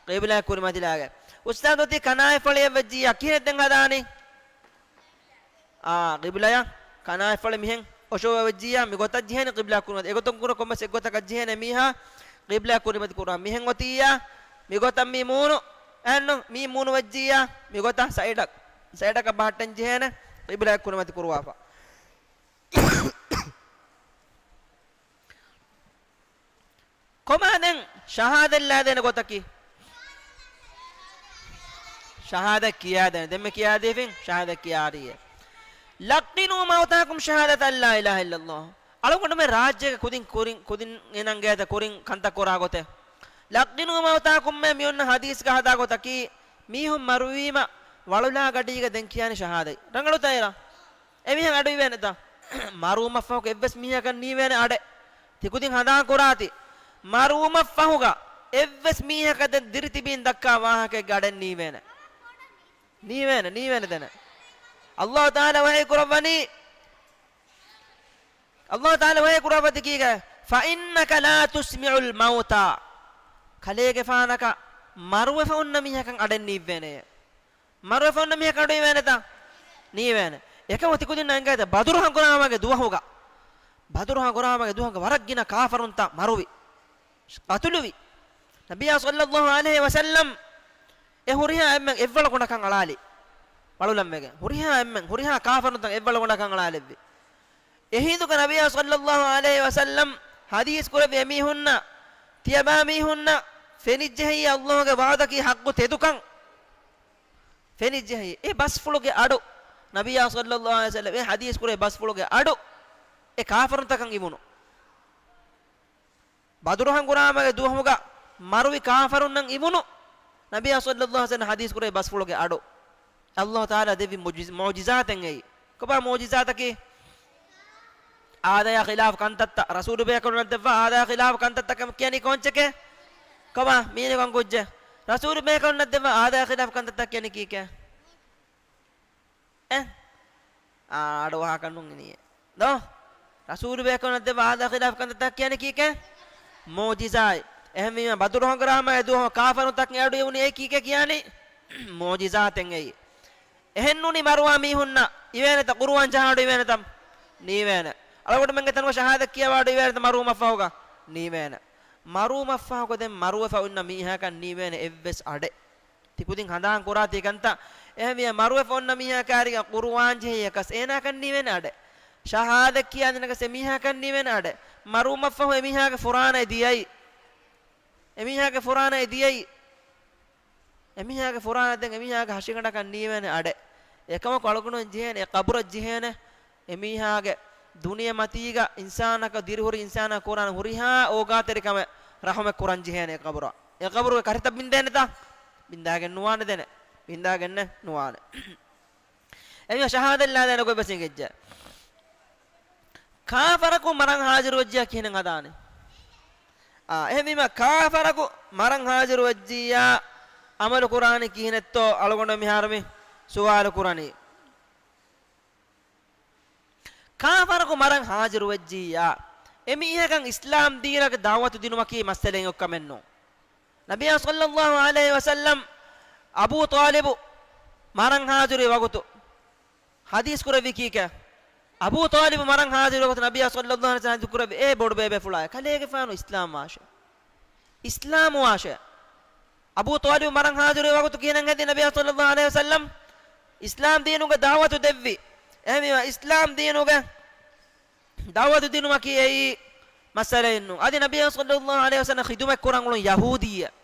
ޤިބްލާއަށް ކުރިމަތިލާގެ. އުސްތާޛު އޮތީ ކަނާތްފަޅިއަށް ވެއްޖިއްޔާ ކިހިނެއް ދެން ހަދާނީ؟ އާ، ޤިބްލާއަށް ކަނާތްފަޅި މިހެން އޮށޯވެއްޖިއްޔާ މިގޮތަށް ޖެހޭނެ ޤިބްލާ ކުރިމަތި. އެގޮތުން ކުރެ ކޮންމެސް އެއްގޮތަކަށް ޖެހޭނެ މީހާ ޤިބްލާ ކުރިމަތި ކުރާ. މިހެން އޮތިއްޔާ މިގޮތަށް މި މޫނު، އެއްނު، މީ މޫނު ވެއްޖިއްޔާ މިގޮތަށް ސައިޑަށް، ސައިޑަކަށް ބަހައްޓަން ޖެހޭނެ ޤިބްލާއަށް ކުރިމަތި ކުރުވާފަ. ކޮބާ ދެން ޝަހާދަތް ލާދޭނެ ގޮތަކީ؟ ޝަހާދަތް ކިޔާދޭނެ. ދެންމެ ކިޔާދީފިން ޝަހާދަތް ކިޔާރީއޭ. لقنوا موتاكم شهادة أن لا إله إلا الله. އަޅުގަނޑުމެން ރާއްޖޭގެ ކުދިން، ކުރިން، ކުދިން އިނަންގޭތަ ކުރިން ކަންތައް ކުރާ ގޮތެއް. لقنوا موتاكم މޭ މި އޮންނަ ހަދީސްގަ ހަދާ ގޮތަކީ، މީހުން މަރުވީމަ ވަޅުލާ ގަޑީގަ ދެން ކިޔާނީ ޝަހާދަތް. ރަނގަޅުތަ އޭރަށް؟ އެމީހަކަށް އަޑު އިވޭނެތަ؟ މަރުވުމަށްފަހު އެއްވެސް މީހަކަށް ނީވޭނެ އަޑެއް. ތިކުދިން ހަނދާން ކުރާތި. މަރުވުމަށްފަހުގަ އެއްވެސް މީހަކަށް ދެން ދިރިތިބީން ދައްކާ ވާހަކައެއްގެ އަޑެއް ނީވޭނެ. ނީވޭނެ، ނީވޭނެ ދެނެ. ﷲ ތަޢާލާ ވަޙީ ކުރައްވަނީ، ﷲ ތަޢާލާ ވަޙީ ކުރައްވަތި ކީގެ، فإنك لا تسمع الموتى. ކަލޭގެފާނަކަށް މަރުވެފަ އޮންނަ މީހަކަށް އަޑެއް ނީއްވޭނެޔޭ. މަރުވެފަ އޮންނަ މީހަކަށް އަޑު އިވޭނެތަ؟ ނީވޭނެ. އެކަމަކު ތިކުދިންނަށް އެނގޭތަ ބަދުރު ހަނގުރާމަގެ ދުވަހުގަ، ބަދުރު ހަނގުރާމަގެ ދުވަހުގަ ވަރަށް ގިނަ ކާފަރުންތައް މަރުވި، ޤަތުލުވި. ނަބިއްޔާ ޞައްލައްލާހު ޢަލައިހި ވަސައްލަމް އެ ހުރިހާ އެންމެން އެއްވަޅު ގޮނޑަކަށް އަޅާލި. ވަޅުލަންވެގެން ހުރިހާ އެންމެން ހުރިހާ ކާފަރުންތައް އެއްވަޅު ގޮނޑަކަށް އަޅާލެއްވި. އެހިނދުގަ ނަބިއްޔާ ޞައްލައްލާހު ޢަލައިހި ވަސައްލަމް ޙަދީޘް ކުރެއްވި އެމީހުންނަށް، ތިޔަބައިމީހުންނަށް ފެނިއްޖެހި ﷲގެ ވަޢުދަކީ ޙައްޤު ތެދުކަން. ފެނިއްޖެހި އެ ބަސްފުޅުގެ އަޑު، ނަބިއްޔާ ޞައްލައްލާހު ޢަލައިހި ވަސައްލަމް އެ ޙަދީޘް ކުރެއްވި ބަސްފުޅުގެ އަޑު އެ ކާފަރުންތަކަށް އިވުނު. ބަދުރު ހަނގުރާމަގެ ދުވަހުގަ މަރުވި ކާފަރުންނަށް އިވުނު، ނަބިއްޔާ ޞައްލައްލާހު ޢަލައިހި ވަސައްލަމް ޙަދީޘް ކުރެއްވި ބަސްފުޅުގެ އަޑު. ﷲ ތަޢާލާ ދެއްވި މުޢުޖިޒް-، މުޢުޖިޒާތެއް އެއީ. ކޮބާ މުޢުޖިޒާތަކީ؟ އާދަޔާ ޚިލާފު ކަންތައްތައް، ރަސޫލު ބޭކަލުންނަށް ދެއްވާ އާދަޔާ ޚިލާފު ކަންތައްތަކަށް ކިޔަނީ ކޯންޗެކޭ؟ ކޮބާ މީނި ކޮން ކުއްޖެއް؟ ރަސޫލު ބޭކަލުންނަށް ދެއްވާ އާދަޔާ ޚިލާފު ކަންތައްތައް ކިޔަނީ ކީކޭ؟ އެ؟ އާ، އަޑު އަހާކަށް ނޫން އިނީ. ދޯ؟ ރަސޫލު ބޭކަލުންނަށް ދެއްވާ އާދަޔާ ޚިލާފު ކަންތައްތަކަށް ކިޔަނީ ކީކޭ؟ މުޢުޖިޒާތް. އެހެންވީމަ، ބަދުރު ހަނގުރާމައި ދުވަހު ކާފަރުންތަކުން އެ އަޑު އިވުނީ އެއީ ކީކޭ ކިޔާނީ؟ މުޢުޖިޒާތެއް އެއީ. އެހެންނޫނީ މަރުވާ މީހުންނަށް އިވޭނެތަ ޤުރުއާން ޖަހާ އަޑު އިވޭނެތަ؟ ނީވޭނެ. އަޅުގަނޑުމެންގެ ތަނުގަ ޝަހާދަތް ކިޔަވާ އަޑު އިވޭނެތަ މަރުވުމަށްފަހުގަ؟ ނީވޭނެ. މަރުވުމަށްފަހުގަ ދެން މަރުވެފަ އޮންނަ މީހާކަށް ނީވޭނެ އެއްވެސް އަޑެއް. ތިކުދިން ހަނދާން ކުރާތީ ކަންތައް. އެހެންވިޔަ މަރުވެފަ އޮންނަ މީހާ ކާރިގަ ޤުރުއާން ޖެހިޔަކަސް އޭނާކަށް ނީވޭނެ އަޑެއް. ޝަހާދަތް ކިޔާދިނަކަސް އެމީހާކަށް ނީވޭނެ އަޑެއް. މަރުވުމަށްފަހު އެމީހާގެ ފުރާނަ އެ ދިޔައީ. އެމީހާގެ ފުރާނަ އެ ދިޔައީ. އެމީހާގެ ފުރާނަ ދެން އެމީހާގެ ހަށިގަނޑަކަށް ނީވޭނެ އަޑެއް. އެކަމަކު އަޅުގަނޑުމެން ޖެހޭނެ އެ ޤަބުރަށް ޖެހޭނެ އެމީހާގެ ދުނިޔެމަތީގަ އިންސާނަކަށް ދިރިހުރި އިންސާނާ ކުރާނެ ހުރިހާ އޯގާތެރިކަމެއް ރަޙުމަތް ކުރަން ޖެހޭނެ އެ ޤަބުރަށް. އެ ޤަބުރުގެ ކަށިތައް ބިންދޭނެތަ؟ ބިންދާގެން ނުވާނެ ދެނެ. ބިންދާގެންނެއް ނުވާނެ. އެމީހާ ޝަހާދަތް ލާދޭނެ ގޮތް ވެސް އެނގެއްޖެ. ކާފަރަކު މަރަން ހާޒިރު ވެއްޖިޔާ ކިހިނެއް ހަދާނެ؟ އާ، އެހެންވީމަ ކާފަރަކު މަރަން ހާޒިރު ވެއްޖިއްޔާ އަމަލު ކުރާނީ ކިހިނެއްތޯ އަޅުގަނޑު މިހާރު މި ސުވާލު ކުރަނީ. ކާފަރަކު މަރަން ހާޒިރު ވެއްޖިއްޔާ، އެމީހަކަށް އިސްލާމް ދީނަކަށް ދަޢުވަތު ދިނުމަކީ މައްސަލައެއް އޮތްކަމެއް ނޫން. ނަބިއްޔާ ޞައްލައްލާހު ޢަލައިހި ވަސައްލަމް އަބޫ ޠާލިބު މަރަން ހާޒިރުވި ވަގުތު ޙަދީޘް ކުރެއްވީ ކީކޭ؟ އަބޫ ޠާލިބު މަރަން ޙާޟިރު ވަގުތު ނަބިއްޔާ ޞައްލައްލާހު ޢަލައިހި ވަސައްލަމް ޙަދީޘް ކުރެއްވި، އޭ ބޮޑު ބޭބޭފުޅާއޭ، ކަލޭގެފާނު އިސްލާމް ވާށޭ. އިސްލާމް ވާށޭ. އަބޫ ޠާލިބު މަރަން ޙާޟިރު ވަގުތު ކިހިނެއް ހެދި ނަބިއްޔާ ޞައްލައްލާހު ޢަލައިހި ވަސައްލަމް؟ އިސްލާމް ދީނުގެ ދަޢުވަތު ދެއްވި. އެހެންވީމަ އިސްލާމް ދީނުގެ ދަޢުވަތު ދިނުމަކީ އެއީ މައްސަލައެއް ނޫން. އަދި ނަބިއްޔާ ޞައްލައްލާހު ޢަލައިހި ވަސައްލަމް ޚިދުމަތް ކުރަން އުޅުނު ޔަހޫދީއެއް.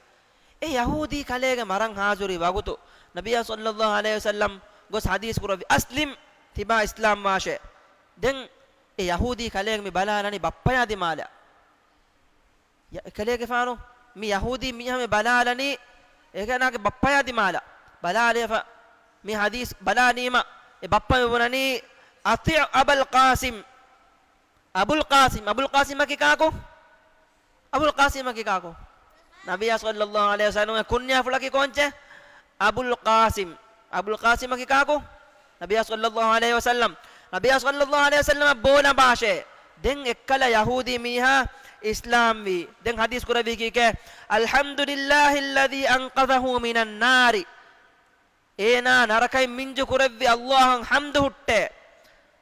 އެ ޔަހޫދީ ކަލޭގެ މަރަން ޙާޟިރުވި ވަގުތު ނަބިއްޔާ ޞައްލައްލާހު ޢަލައިހި ވަސައްލަމް ގޮސް ޙަދީޘް ކުރެއްވި، "އަސްލިމް، ތިބާ އިސްލާމް ވާށޭ." ދެން އެ ޔަހޫދީ ކަލޭގެ މި ބަލާލަނީ ބައްޕަޔާ ދިމާލަށް. ޔަ-، ކަލޭގެފާނު މި ޔަހޫދީ މީހާ މި ބަލާލަނީ އޭގެނާގެ ބައްޕަޔާ ދިމާލަށް. ބަލާލިޔަފަ މި ޙަދީޘް ބަލާލީމަ އެ ބައްޕަ މި ބުނަނީ، "އަޠިޢް އަބަލް ޤާސިމް." އަބުލް ޤާސިމް، އަބުލް ޤާސިމަކީ ކާކު؟ އަބުލް ޤާސިމަކީ ކާކު؟ ނަބިއްޔާ ޞައްލައްލާހު ޢަލައިހި ވަސައްލަމްގެ ކުންޏާފުޅަކީ ކޯންޗެއް؟ އަބުލް ޤާސިމް. އަބުލް ޤާސިމަކީ ކާކު؟ ނަބިއްޔާ ޞައްލައްލާހު ޢަލައިހި ވަސައްލަމް. ނަބިއްޔާ ޞައްލައްލާހު ޢަލައިހި ވަސައްލަމަށް ބޯ ލަނބާށޭ. ދެން އެއްކަލަ ޔަހޫދީ މީހާ އިސްލާމްވީ. ދެން ޙަދީޘް ކުރެއްވީ ކީކޭ؟ "އަލްޙަމްދުލިއްލާހިއްލަޛީ އަންޤަޛަހޫ މިނައްނާރި." އޭނާ ނަރަކައިން މިންޖު ކުރެއްވި ﷲ އަށް ޙަމްދު ހުއްޓޭ.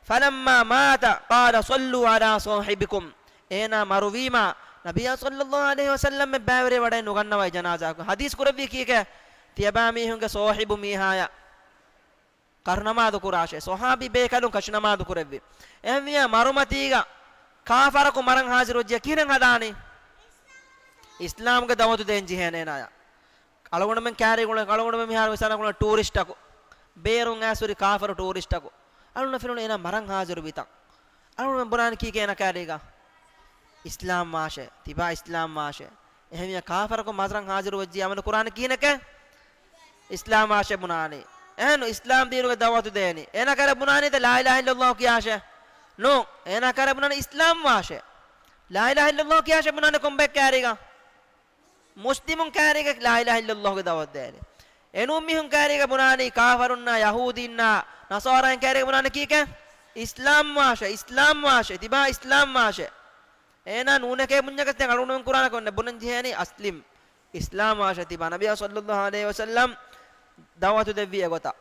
"ފަލައްމާ މާތަ ޤާލަ ޞައްލޫ ޢަލާ ޞާޙިބިކުމް." އޭނާ މަރުވީމާ، ނަބިއްޔާ ޞައްލައްލާހު ޢަލައިހި ވަސައްލަމް ބައިވެރިވެ ވަޑައި ނުގަންނަވައި ޖަނާޒާއަކުން. ޙަދީޘް ކުރެއްވީ ކީކޭ؟ ތިޔަބައިމީހުންގެ ޞާޙިބު މީހާޔަށް ކަރުނަމާދު ކުރާށޭ. ޞަޙާބީ ބޭކަލުން ކަށިނަމާދު ކުރެއްވި. އެހެންވިޔާ މަރުމަތީގަ ކާފަރަކު މަރަން ޙާޟިރުވެއްޖެ ކިހިނެއް ހަދާނީ؟ އިސްލާމްގެ ދަޢުވަތު ދޭން ޖެހޭނެ އޭނާޔަށް. އަޅުގަނޑުމެން ކައިރީގަ އުޅެން، އަޅުގަނޑުމެން މިހާރު މިސާލަކުން ޓޫރިސްޓަކު، ބޭރުން އައިސް ހުރި ކާފަރު ޓޫރިސްޓަކު، އަޅުގަނޑު ފެނުނު އޭނާ މަރަން ޙާޟިރުވިތަން. އަޅުގަނޑުމެން ބުނާނެ ކީކޭ އޭނާ ކައިރީގަ؟ އިސްލާމް ވާށޭ، ތިބާ އިސްލާމް ވާށޭ. އެހެންވިޔާ ކާފަރަކު މަރަން ޙާޟިރު ވެއްޖެ އަމަލު ކުރާނެ ކިހިނެކޭ؟ އިސްލާމް ވާށޭ ބުނާނީ. އެހެން އިސްލާމް ދީނުގެ ދަޢުވަތު ދޭނީ. އޭނާ ކައިރީ ބުނާނީތަ ލާ އިލާހަ އިއްލައްލާހު ކިޔާށޭ؟ ނޫން. އޭނާ ކައިރީ ބުނާނީ އިސްލާމް ވާށޭ. ލާ އިލާހަ އިއްލައްލާހު ކިޔާށޭ ބުނާނީ ކޮންބައެއް ކައިރީގަ؟ މުސްލިމުން ކައިރީގަ ލާ އިލާހަ އިއްލައްލާހުގެ ދަޢުވަތު ދޭނީ. އެނޫން މީހުން ކައިރީގަ ބުނާނީ ކާފަރުންނާ، ޔަހޫދީންނާ، ނަޞާރާއިން ކައިރީގަ ބުނާނީ ކީކޭ؟ އިސްލާމް ވާށޭ، އިސްލާމް ވާށޭ، ތިބާ އިސްލާމް ވާށޭ. އޭނާ ނޫނެކޭ ބުންޏަކަސް ދެން އަޅުގަނޑުމެން ކުރާނެ ކޮންނެ ބުނަން ޖެހޭނީ އަސްލިމް، އިސްލާމް ވާށޭ ތިބާ. ނަބިއްޔާ ޞައްލައްލާހު ޢަލައިހި ވަސައްލަމް ދަޢުވަތު ދެއްވީ އެގޮތަށް.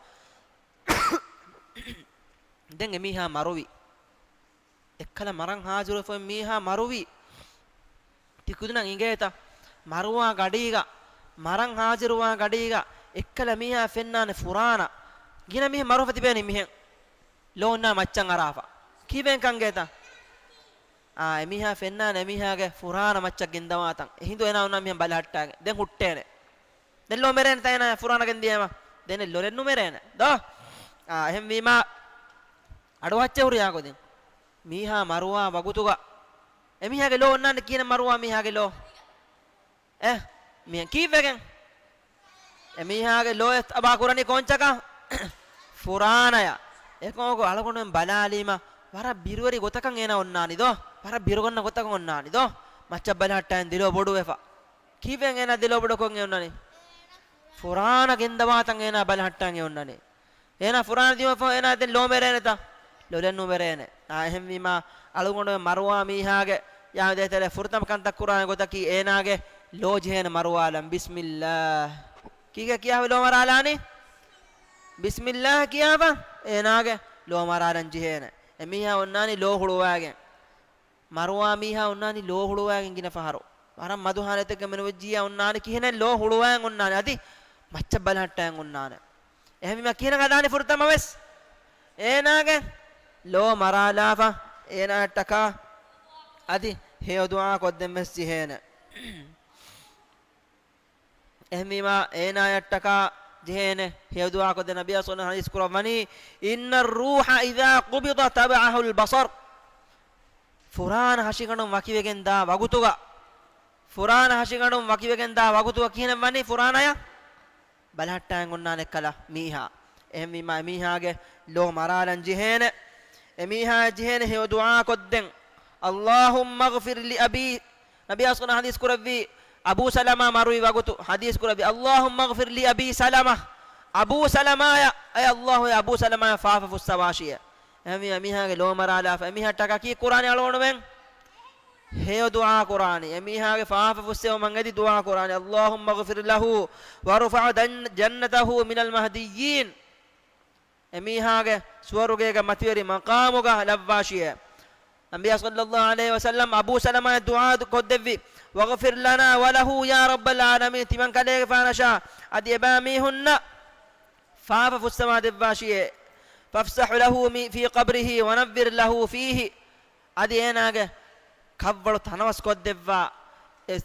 ދެން އެމީހާ މަރުވި. އެއްކަލަ މަރަން ޙާޟިރުވެފަ މީހާ މަރުވީ. ތިކުދިންނަށް އިނގޭތަ؟ މަރުވާ ގަޑީގަ، މަރަން ޙާޟިރުވާ ގަޑީގަ އެއްކަލަ މީހާ ފެންނާނެ ފުރާނަ. ގިނަ މީހެއް މަރުވެފަ ތިބޭނީ މިހެން. ލޯ އޮންނާ މައްޗަށް އަރާފަ. ކީއްވެ އެކަން އިނގޭތަ؟ އާ، އެމީހާ ފެންނާނެ އެމީހާގެ ފުރާނަ މައްޗަށް ގެންދަވާތަން. އެހިނދު އޭނާ އޮންނާ މިހެން ބަލަހައްޓާގެން. ދެން ހުއްޓޭނެ. ދެން ލޯ މެރޭނެތަ އޭނާ ފުރާނަ ގެންދިޔައިމަ؟ ދެން ލޮލެއް ނުމެރޭނެ. ދޯ؟ އާ، އެހެންވީމާ، އަޑުއައްޗެއް ހުރިހާ ގޮތެއް. މީހާ މަރުވާ ވަގުތުގަ އެމީހާގެ ލޯ އޮންނާނެ ކިހިނެއް މަރުވާ މީހާގެ ލޯ؟ އެ، މިހެން ކީއްވެގެން؟ އެމީހާގެ ލޯ އެ ތަބާ ކުރަނީ ކޯންޗަކަށް؟ ފުރާނަޔަށް. އެކަމަކު އަޅުގަނޑުމެން ބަލާލީމަ، ވަރަށް ބިރުވެރި ގޮތަކަށް އޭނާ އޮންނާނީ ދޯ؟ ވަރަށް ބިރުގަންނަ ގޮތަކަށް އޮންނާނީ ދޯ؟ މައްޗަށް ބަލަހައްޓާއިން ދެލޯ ބޮޑުވެފަ. ކީއްވެގެން އޭނާ ދެލޯ ބޮޑުކޮށް އެ އޮންނަނީ؟ ފުރާނަ ގެންދަވާތަން އޭނާ ބަލަހައްޓާން އެ އޮންނަނީ. އޭނާ ފުރާނަ ދިމަފަ އޭނާ ދެން ލޯ މެރޭނެތަ؟ ލޮލެއް ނުމެރޭނެ. އާ، އެހެންވީމާ، އަޅުގަނޑު މަރުވާ މީހާގެ ޔާ ދޭތެރޭ ފުރަތަމަ ކަންތައް ކުރާނެ ގޮތަކީ އޭނާގެ ލޯ ޖެހޭނެ މަރުވާލަން. ބިސްމިއްލާހް. ކީކޭ ކިޔާފަ ލޯ މަރާލާނީ؟ ބިސްމިއްލާހް ކިޔާފަ އޭނާގެ ލޯ މަރާލަން ޖެހޭނެ. އެމީހާ އޮންނާނީ ލޯ ހުޅުވާގެން. މަރުވާ މީހާ އޮންނާނީ ލޯ ހުޅުވާގެން ގިނަ ފަހަރު. ވަރަށް މަދު ހާލަތެއްގަ މެނުވެއްޖިއްޔާ އޮންނާނެ ކިހިނެއް؟ ލޯ ހުޅުވާގެން އޮންނާނެ. އަދި މައްޗަށް ބަލަހައްޓައިގެން އޮންނާނެ. އެހެންވީމަ ކިހިނެއް ހަދާނީ ފުރަތަމަ ވެސް؟ އޭނާގެ ލޯ މަރާލާފަ، އޭނާއަށްޓަކާ އަދި ހެޔޮ ދުޢާ ކޮށްދޭން ވެސް ޖެހޭނެ. އެހެންވީމާ، އޭނާޔަށްޓަކާ ޖެހޭނެ ހެޔޮ ދުޢާ ކޮށްދޭން. ނަބިއްޔާ ޞައްލައްލާހު ޢަލައިހި ވަސައްލަމަ ޙަދީޘް ކުރައްވަނީ، "إن الروح إذا قبض تبعه البصر." ފުރާނަ ހަށިގަނޑުން ވަކިވެގެން ދާ ވަގުތުގަ، ފުރާނަ ހަށިގަނޑުން ވަކިވެގެން ދާ ވަގުތުގަ ކިހިނެއް ވަނީ؟ ފުރާނަޔަށް ބަލަހައްޓާގެން އޮންނާނެ އެއްކަލަ މީހާ. އެހެންވީމާ، އެމީހާގެ ލޯ މަރާލަން ޖެހޭނެ. އެމީހާ ޖެހޭނެ ހެޔޮ ދުޢާ ކޮށްދޭން. "اللهم اغفر لأبي." ނަބިއްޔާ ޞައްލައްލާހު ޢަލައިހި ވަސައްލަމަ ޙަދީޘް ކުރެއްވީ، އަބޫ ސަލަމާ މަރުވި ވަގުތު ޙަދީޘް ކުރެއްވީ، "اللهم اغفر لأبي سلمة." އަބޫ ސަލަމާޔަށް، އޭ ﷲ، އޭ އަބޫ ސަލަމާޔަށް ފާފަ ފުއްސަވާށިއޭ. އެހެންވީމާ، އެމީހާގެ ލޯ މަރާލާފަ، އެމީހަށްޓަކާ ކީއް ކުރާނީ އަޅުގަނޑުމެން؟ ހެޔޮ ދުޢާ ކުރާނީ. އެމީހާގެ ފާފަ ފުއްސެވުމަށް އެދި ދުޢާ ކުރާނީ، "اللهم اغفر له وارفع جنته من المهديين." އެމީހާގެ ސުވަރުގޭގެ މަތިވެރި މަޤާމުގަ ލައްވާށިއޭ. ނަބިއްޔާ ޞައްލައްލާހު ޢަލައިހި ވަސައްލަމަ އަބޫ ސަލަމާއަށް ދުޢާ ކޮށްދެއްވި، "واغفر لنا وله يا رب العالمين." ތިމަން ކަލޭގެފާނަށާ އަދި އެބައިމީހުންނަށް ފާފަ ފުއްސަވާ ދެއްވާށިއޭ. "فافسح له في قبره ونور له فيه." އަދި އޭނާގެ ކަށްވަޅު ތަނަވަސް ކޮށްދެއްވާ، އެ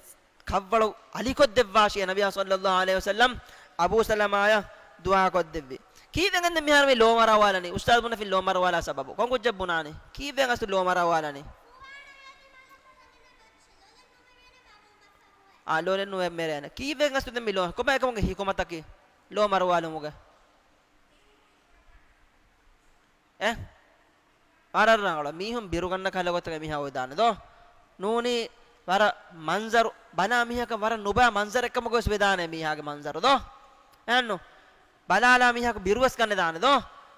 ކަށްވަޅު އަލިކޮށްދެއްވާށި، ނަބިއްޔާ ޞައްލައްލާހު ޢަލައިހި ވަސައްލަމް އަބޫ ސަލަމާއަށް ދުޢާ ކޮށްދެއްވި. ކީއްވެގެން މިހާރު މި ލޯ މަރަވާލަނީ؟ އުސްތާޛު ބުނެފިން ލޯ މަރަވާލާ ސަބަބު ކޮން ކުއްޖެއް ބުނާނީ؟ ކީއްވެގެން އަސްލު ލޯ މަރަވާލަނީ؟ އާ، ލޯ ނުވެ މެރޭނެ. ކީއްވެގެން އަސްލު ދެން މި ލޯ، ކޮބާ އެކަމުގެ ޙިކުމަތަކީ ލޯ މަރަވާލުމުގެ؟ އެ؟ ވަރަށް ރަނގަޅު. މީހުން ބިރުގަންނަ ކަހަލަ ގޮތަކަށް މީހާ އޮވެދާނެ ދޯ؟ ނޫނީ ވަރަށް މަންޒަރު، ބަލާ މީހަކަށް ވަރަށް ނުބައި މަންޒަރެއް ކަމުގަވެސް ވެދާނެ މީހާގެ މަންޒަރު ދޯ؟ އެހެންނު؟ ބަލާލާ މީހަކު ބިރުވެސް ގަނެދާނެ ދޯ؟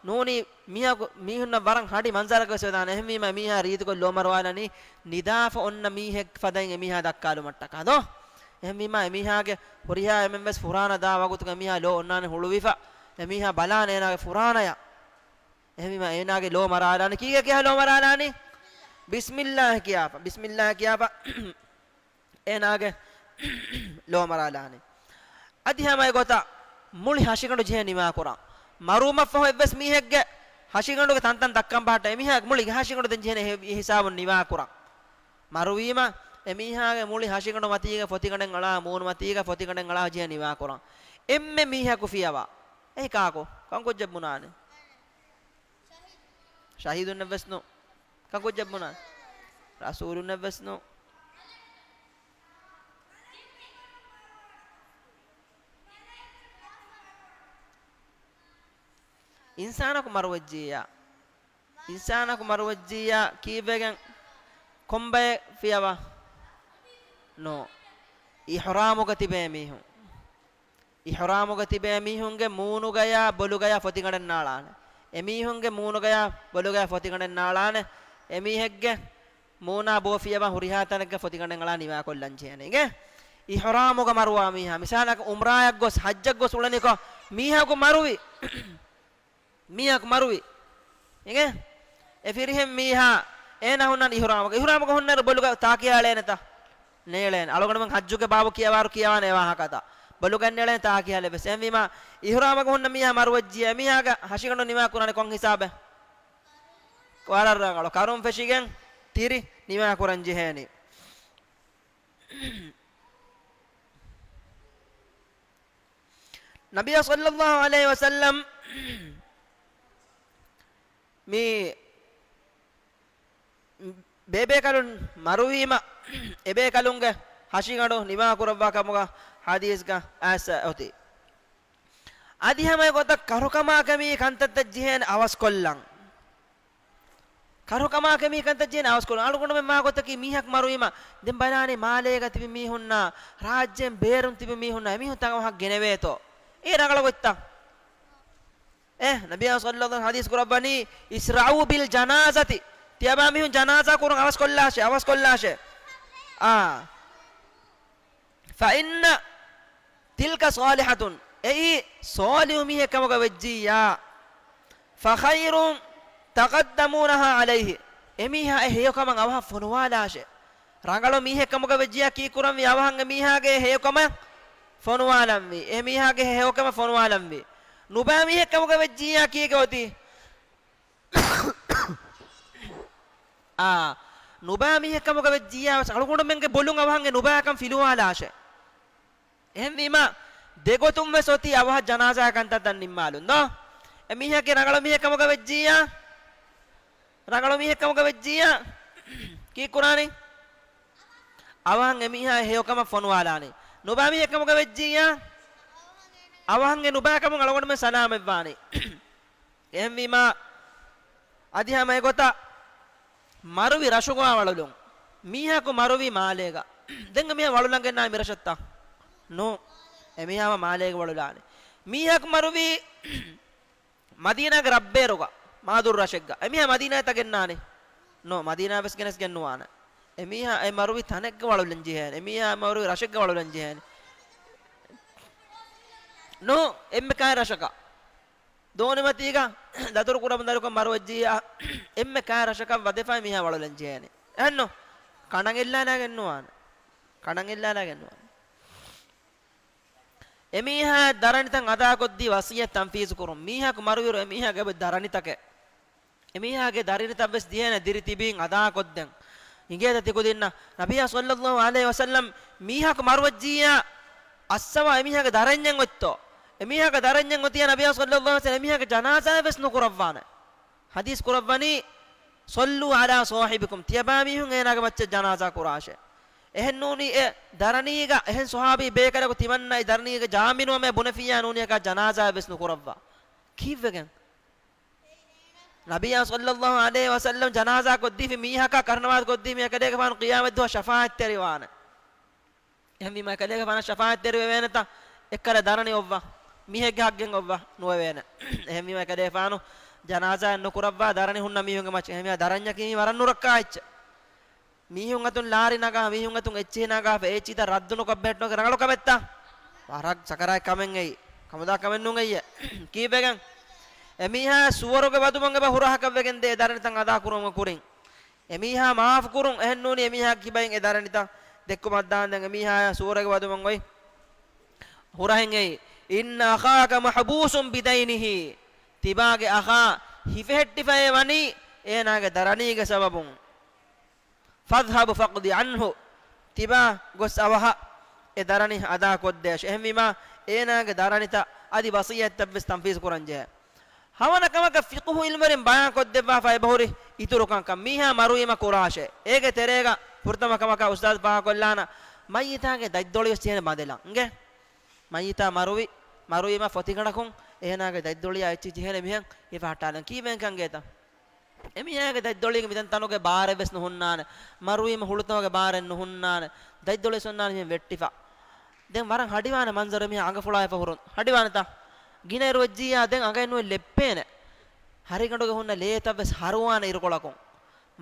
ނޫނީ މީހަކު، މީހުންނަށް ވަރަށް ހަޑި މަންޒަރަކަށް ވެސް ވެދާނެ. އެހެންވީމާ މީހާ ރީތިކޮށް ލޯ މަރުވާލަނީ ނިދާފަ އޮންނަ މީހެއް ފަދައިން އެމީހާ ދައްކާލުމަށްޓަކާ ދޯ؟ އެހެންވީމާ އެމީހާގެ ހުރިހާ އެމެންވެސް ފުރާނަ ދާ ވަގުތުގަ އެމީހާ ލޯ އޮންނާނެ ހުޅުވިފަ. އެމީހާ ބަލާނެ އޭނާގެ ފުރާނަޔަށް. އެހެންވީމާ އޭނާގެ ލޯ މަރާލާނެ. ކީގެ ކިހާ ލޯ މަރާލާނީ؟ ބިސްމިއްލާހި ކިޔާފަ، ބިސްމިއްލާހި ކިޔާފަ އޭނާގެ ލޯ މަރާލާނެ. އަދި ހަމަ އެގޮތަށް މުޅި ހަށިގަނޑު ޖެހޭ ނިވާކުރަން. މަރުވުމަށްފަހު އެއްވެސް މީހެއްގެ ހަށިގަނޑުގެ ތަންތަން ދައްކަން ބަހައްޓާ އެމީހާގެ މުޅި ހަށިގަނޑު ދެން ޖެހޭނެ އެ ހިސާބުން ނިވާކުރަން. މަރުވީމަ އެމީހާގެ މުޅި ހަށިގަނޑު މަތީގަ ފޮތިގަނޑެއް އަޅާ، މޫނު މަތީގަ ފޮތިގަނޑެއް އަޅާ ޖެހޭ ނިވާކުރަން. އެންމެ މީހަކު ފިޔަވާ. އެއީ ކާކު؟ ކޮން ކުއްޖެއް ބުނާނެ؟ ޝަހީދުންނެއްވެސް ނޫން. ކަން ކުއްޖެއް ބުނާ؟ ރަސޫލުންނެއްވެސް ނޫން. އިންސާނަކު މަރުވެއްޖިއްޔާ، އިންސާނަކު މަރުވެއްޖިއްޔާ ކީއްވެގެން ކޮންބައެއް ފިޔަވާ؟ ނޯ. އިޙްރާމުގަ ތިބޭ މީހުން. އިޙްރާމުގަ ތިބޭ މީހުންގެ މޫނުގަޔާ ބޮލުގަޔާ ފޮތިގަނޑެއް ނާޅާނެ. އެމީހުންގެ މޫނުގަޔާ ބޮލުގަޔާ ފޮތިގަނޑެއް ނާޅާނެ. އެމީހެއްގެ މޫނާ ބޯ ފިޔަވާ ހުރިހާ ތަނެއްގަ ފޮތިގަނޑެއް އަޅާ ނިވާކޮށްލަން ޖެހޭނެ. އިނގޭ؟ އިޙްރާމުގަ މަރުވާ މީހާ. މިސާލަކަށް އުމްރާއަށް ގޮސް، ޙައްޖަށް ގޮސް އުޅެނިކޮށް މީހަކު މަރުވި. މީހަކު މަރުވި. އިނގޭ؟ އެ ފިރިހެން މީހާ އޭނާ ހުންނަން އިޙްރާމުގަ. އިޙްރާމުގަ ހުންނައިރު ބޮލުގަ ތާކިހާ އެޅޭނެތަ؟ ނޭޅޭނެ. އަޅުގަނޑުމެން ޙައްޖުގެ ބާބު ކިޔަވާއިރު ކިޔަވާނެ އެ ވާހަކަތައް. ބޮލުގަ ނޭޅޭނެ ތާކިހާލެއް ވެސް. އެހެންވީމާ އިޙްރާމަކު ހުންނަ މީހާ މަރުވެއްޖިއްޔާ އެމީހާގެ ހަށިގަނޑު ނިވާ ކުރާނެ ކޮން ހިސާބެއް؟ ވަރަށް ރަނގަޅު. ކަރުން ފެށިގެން ތިރި ނިވާ ކުރަން ޖެހޭނީ. ނަބިއްޔާ ޞައްލައްލާހު ޢަލައިހި ވަސައްލަމް މި ބޭބޭކަލުން މަރުވީމަ، އެބޭކަލުންގެ ހަށިގަނޑު ނިވާކުރައްވާ ކަމުގަ ޙަދީޘްގަ އައިސް އޮތީ. އަދި ހަމަ އެގޮތަށް ކަރުކަމާކަމީ ކަންތައްތައް ޖެހޭނެ އަވަސްކޮށްލަން. ކަރުކަމާކަމީ ކަންތައް ޖެހޭނެ އަވަސްކޮށްލަން. އަޅުގަނޑުމެން މާ ގޮތަކީ މީހަކު މަރުވީމަ، ދެން ބަލާނީ މާލޭގަ ތިބި މީހުންނާ، ރާއްޖޭން ބޭރުން ތިބި މީހުންނާ، އެމީހުން ތަން އަވަހަށް ގެނެވޭތޯ. އޭ ރަނގަޅު ގޮތްތައް. އޭ، ނަބިއްޔާ ޞައްލައްލާހު ޢަލައިހި ވަސައްލަމަ ޙަދީޘް ކުރައްވަނީ، "اسرعوا بالجنازة." ތިޔަބައިމީހުން ޖަނާޒާ ކުރުން އަވަސްކޮށްލާށޭ، އަވަސްކޮށްލާށޭ. އާ. فإن تلك صالحة، އެއީ ޞާލިޙު މީހެއް ކަމުގަ ވެއްޖިއްޔާ، فخير تقدمونها عليه، އެމީހާ އެ ހެޔޮކަމަށް އަވަހަށް ފޮނުވާލާށޭ. ރަނގަޅު މީހެއް ކަމުގަ ވެއްޖިއްޔާ ކީއްކުރަންވީ؟ އަވަހަށް އެމީހާގެ ހެޔޮކަމަށް ފޮނުވާލަންވީ. އެމީހާގެ ހެޔޮކަމަށް ފޮނުވާލަންވީ. ނުބައި މީހެއް ކަމުގަ ވެއްޖިއްޔާ ކީކޭ އޮތީ؟ އާ، ނުބައި މީހެއް ކަމުގަ ވެއްޖިއްޔާ ވެސް އަޅުގަނޑުމެންގެ ބޮލުން އަވަހަށް އެ ނުބައިކަން ފިލުވާލާށޭ. އެހެންވީމަ، ދެގޮތުން ވެސް އޮތީ އަވަހަށް ޖަނާޒާ ކަންތައްތައް ނިންމާލުން ދޯ. އެ މީހަކީ ރަނގަޅު މީހެއް ކަމުގަ ވެއްޖިއްޔާ، ރަނގަޅު މީހެއް ކަމުގަ ވެއްޖިއްޔާ، ކީއް ކުރާނީ؟ އަވަހަށް އެ މީހާ ހެޔޮކަމަށް ފޮނުވާލާނީ. ނުބާ މީހެއް ކަމުގަ ވެއްޖިއްޔާ، އަވަހަށް އެ ނުބާ ކަމުން އަޅުގަނޑުމެން ސަލާމަތްވާނީ. އެހެންވީމާ، އަދި ހަމަ އެގޮތަށް މަރުވި ރަށުގަ ވަޅުލުން. މީހަކު މަރުވީ މާލޭގަ. ދެން އެ މީހާ ވަޅުލަން ގެންނާ މިރަށަށްތަ؟ ނޫ. އެ މީހާ މާލޭގަ ވަޅުލާނެ. މީހަކު މަރުވީ މަދީނާގެ ރަށްބޭރުގަ، މާދުރު ރަށެއްގަ. އެ މީހާ މަދީނާއަށްތަ ގެންނާނެ؟ ނޯ، މަދީނާ ވެސް ގެނެސް ގެންނުވާނެ. އެ މީހާ އެ މަރުވި ތަނެއްގަ ވަޅުލަން ޖެހޭނެ. އެ މީހާ އެ މަރުވި ރަށެއްގަ ވަޅުލަން ޖެހޭނެ. ނޫ، އެންމެ ކާ ރަށަކަށް. ދޯނިމަތީގަ ދަތުރު ކުރަމުން ދަރިކޮށް މަރުވެއްޖިއްޔާ، އެންމެ ކާ ރަށަކަށް ވަދެފައި މީހާ ވަޅުލަން ޖެހޭނެ. އެހެންނު؟ ކަނޑަން އެއްލާލާގެން ނުވާނެ. ކަނޑަން އެއްލާލާގެން ނުވާނެ. އެމީހާ ދަރަނިތައް އަދާކޮށްދީ ވަސިއްޔަތް ތަންފީޒު ކުރުން. މީހާކު މަރުވިއިރު އެމީހާގެ އެބަ ދަރަނިތަކެއް. އެމީހާގެ ދަރަނިތައް ވެސް ދިޔައިނަ ދިރި ތިބީން އަދާކޮށްދެން. އިނގޭތަ ތިކުދިންނަށް؟ ނަބިއްޔާ ޞައްލައްލާހު ޢަލައިހި ވަސައްލަމް މީހާކު މަރުވެއްޖިއްޔާ، އައްސަވާ އެމީހާގެ ދަރަންޏެއް އޮތްތޯ؟ އެމީހާގެ ދަރަންޏެއް އޮތިއްޔާ ނަބިއްޔާ ޞައްލައްލާހު ޢަލައިހި ވަސައްލަމް އެމީހާގެ ޖަނާޒާއެއް ވެސް ނުކުރައްވާނެ. ޙަދީޘް ކުރައްވަނީ، "صلوا على صاحبكم." ތިޔަބާމީހުން އޭނާގެ މައްޗަށް ޖަނާޒާ ކުރާށޭ. އެހެންނޫނީ އެ ދަރަނީގަ އެހެން ޞަޙާބީ ބޭކަލަކު ތިމަންނަ އެ ދަރަނީގެ ޖާމިނުވަމޭ ބުނެފިއްޔާ ނޫނީ އެކާ ޖަނާޒާއެއް ވެސް ނުކުރައްވާ. ކީއްވެގެން؟ ނަބިއްޔާ ޞައްލައްލާހު ޢަލައިހި ވަސައްލަމް ޖަނާޒާ ކޮށްދީފި މީހަކާ ކަރުނަވާދު ކޮށްދީފި އެކަލޭގެފާނު ޤިޔާމަތްދުވަހަށް ޝަފާޢަތްތެރިވާނެ. އެހެންވީމާ އެކަލޭގެފާނަށް ޝަފާޢަތްތެރިވެވޭނެތަ؟ އެއްކަލަ ދަރަނި އޮއްވާ. މީހެއްގެ ޙައްޤެއް އޮއްވާ ނުވެވޭނެ. އެހެންވީމާ އެކަލޭގެފާނު ޖަނާޒާއެއް ނުކުރައްވާ ދަރަނި ހުންނަ މީހުންގެ މައްޗަށް. އެހެންވީމާ ދަރަންޏަކީ ވަރަށް ނުރައްކާ އެއްޗެއް. މީހުން އަތުން ލާރި ނަގާ، މީހުން އަތުން އެއްޗިހި ނަގާފަ، އެ އެއްޗިތައް ރައްދު ނުކޮށް ބެހެއްޓުމަކީ ރަނގަޅު ކަމެއްތަ؟ ވަރަށް ސަކަރާތް ކަމެއް އެއީ. ކަމުދާ ކަމެއް ނޫން އެއީ. ކީއްވެގެން؟ އެމީހާ ސުވަރުގެ ވަދުމަށް އެބަ ހުރަހަކަށް ވެގެން ދޭ ދަރަނިތައް އަދާ ކުރުމުގެ ކުރިން. އެމީހާ މާފު ކުރުން. އެހެންނޫނީ އެމީހާ ކިބައިން އެ ދަރަނިތައް ދެއްކުމަށް ދާންދެން އެމީހާޔާ ސުވަރުގެ ވަދުމަށް އޮތް ހުރަހެއް އެއީ. "إن أخاك محبوس بدينه." ތިބާގެ އަޚާ ހިފެހެއްޓިފައޭ ވަނީ އޭނާގެ ދަރަނީގެ ސަބަބުން. "فاذهب فاقض عنه." ތިބާ ގޮސް އަވަހަށް އެ ދަރަނި އަދާ ކޮށްދޭށޭ. އެހެންވީމާ އޭނާގެ ދަރަނިތައް އަދި ވަޞިއްޔަތްތައް ވެސް ތަންފީޒު ކުރަންޖެހޭ. ހަމަ ކަމަކަށް ފިޤުހު ޢިލްމުވެރިން ބަޔާން ކޮށްދެއްވާފަ އެބަހުރި އިތުރު ކަންކަން. މީހާ މަރުވީމަ ކުރާށޭ. އޭގެ ތެރޭގަ ފުރަތަމަ ކަމަކަށް އުސްތާޛު ފާހަގަކޮށްލާނަ، މައްޔިތާގެ ދަތްދޮޅި ވެސް ޖެހޭނެ ބަނދެލަން. އިނގޭ؟ މައްޔިތާ މަރުވި، މަރުވީމަ ފޮތިގަނޑަކުން އޭނާގެ ދަތްދޮޅިއާ އެއްޗިހި ޖެހޭނެ މިހެން ހިފަހައްޓާލަން. ކީއްވެގެން ކަން އިނގޭތަ؟ އެމީހާގެ ދަތްދޮޅީގެ މިތަން ތަނުގެ ބާރެއް ވެސް ނުހުންނާނެ. މަރުވީމަ ހުޅުތަވަގެ ބާރެއް ނުހުންނާނެ. ދަތްދޮޅި ވެސް ހުންނާނެ މިހެން ވެއްޓިފަ. ދެން ވަރަށް ހަޑިވާނެ މަންޒަރު އެމީހާ އަނގަފުޅާ ހިފަ ހުރުން. ހަޑިވާނެތަ؟ ގިނަ އިރު ވެއްޖިއްޔާ ދެން އަނގައެއް ނުވެ ލެއްޕޭނެ. ހަށިގަނޑުގަ ހުންނަ ލޭތައް ވެސް ހަރުވާނެ އިރުކޮޅަކުން.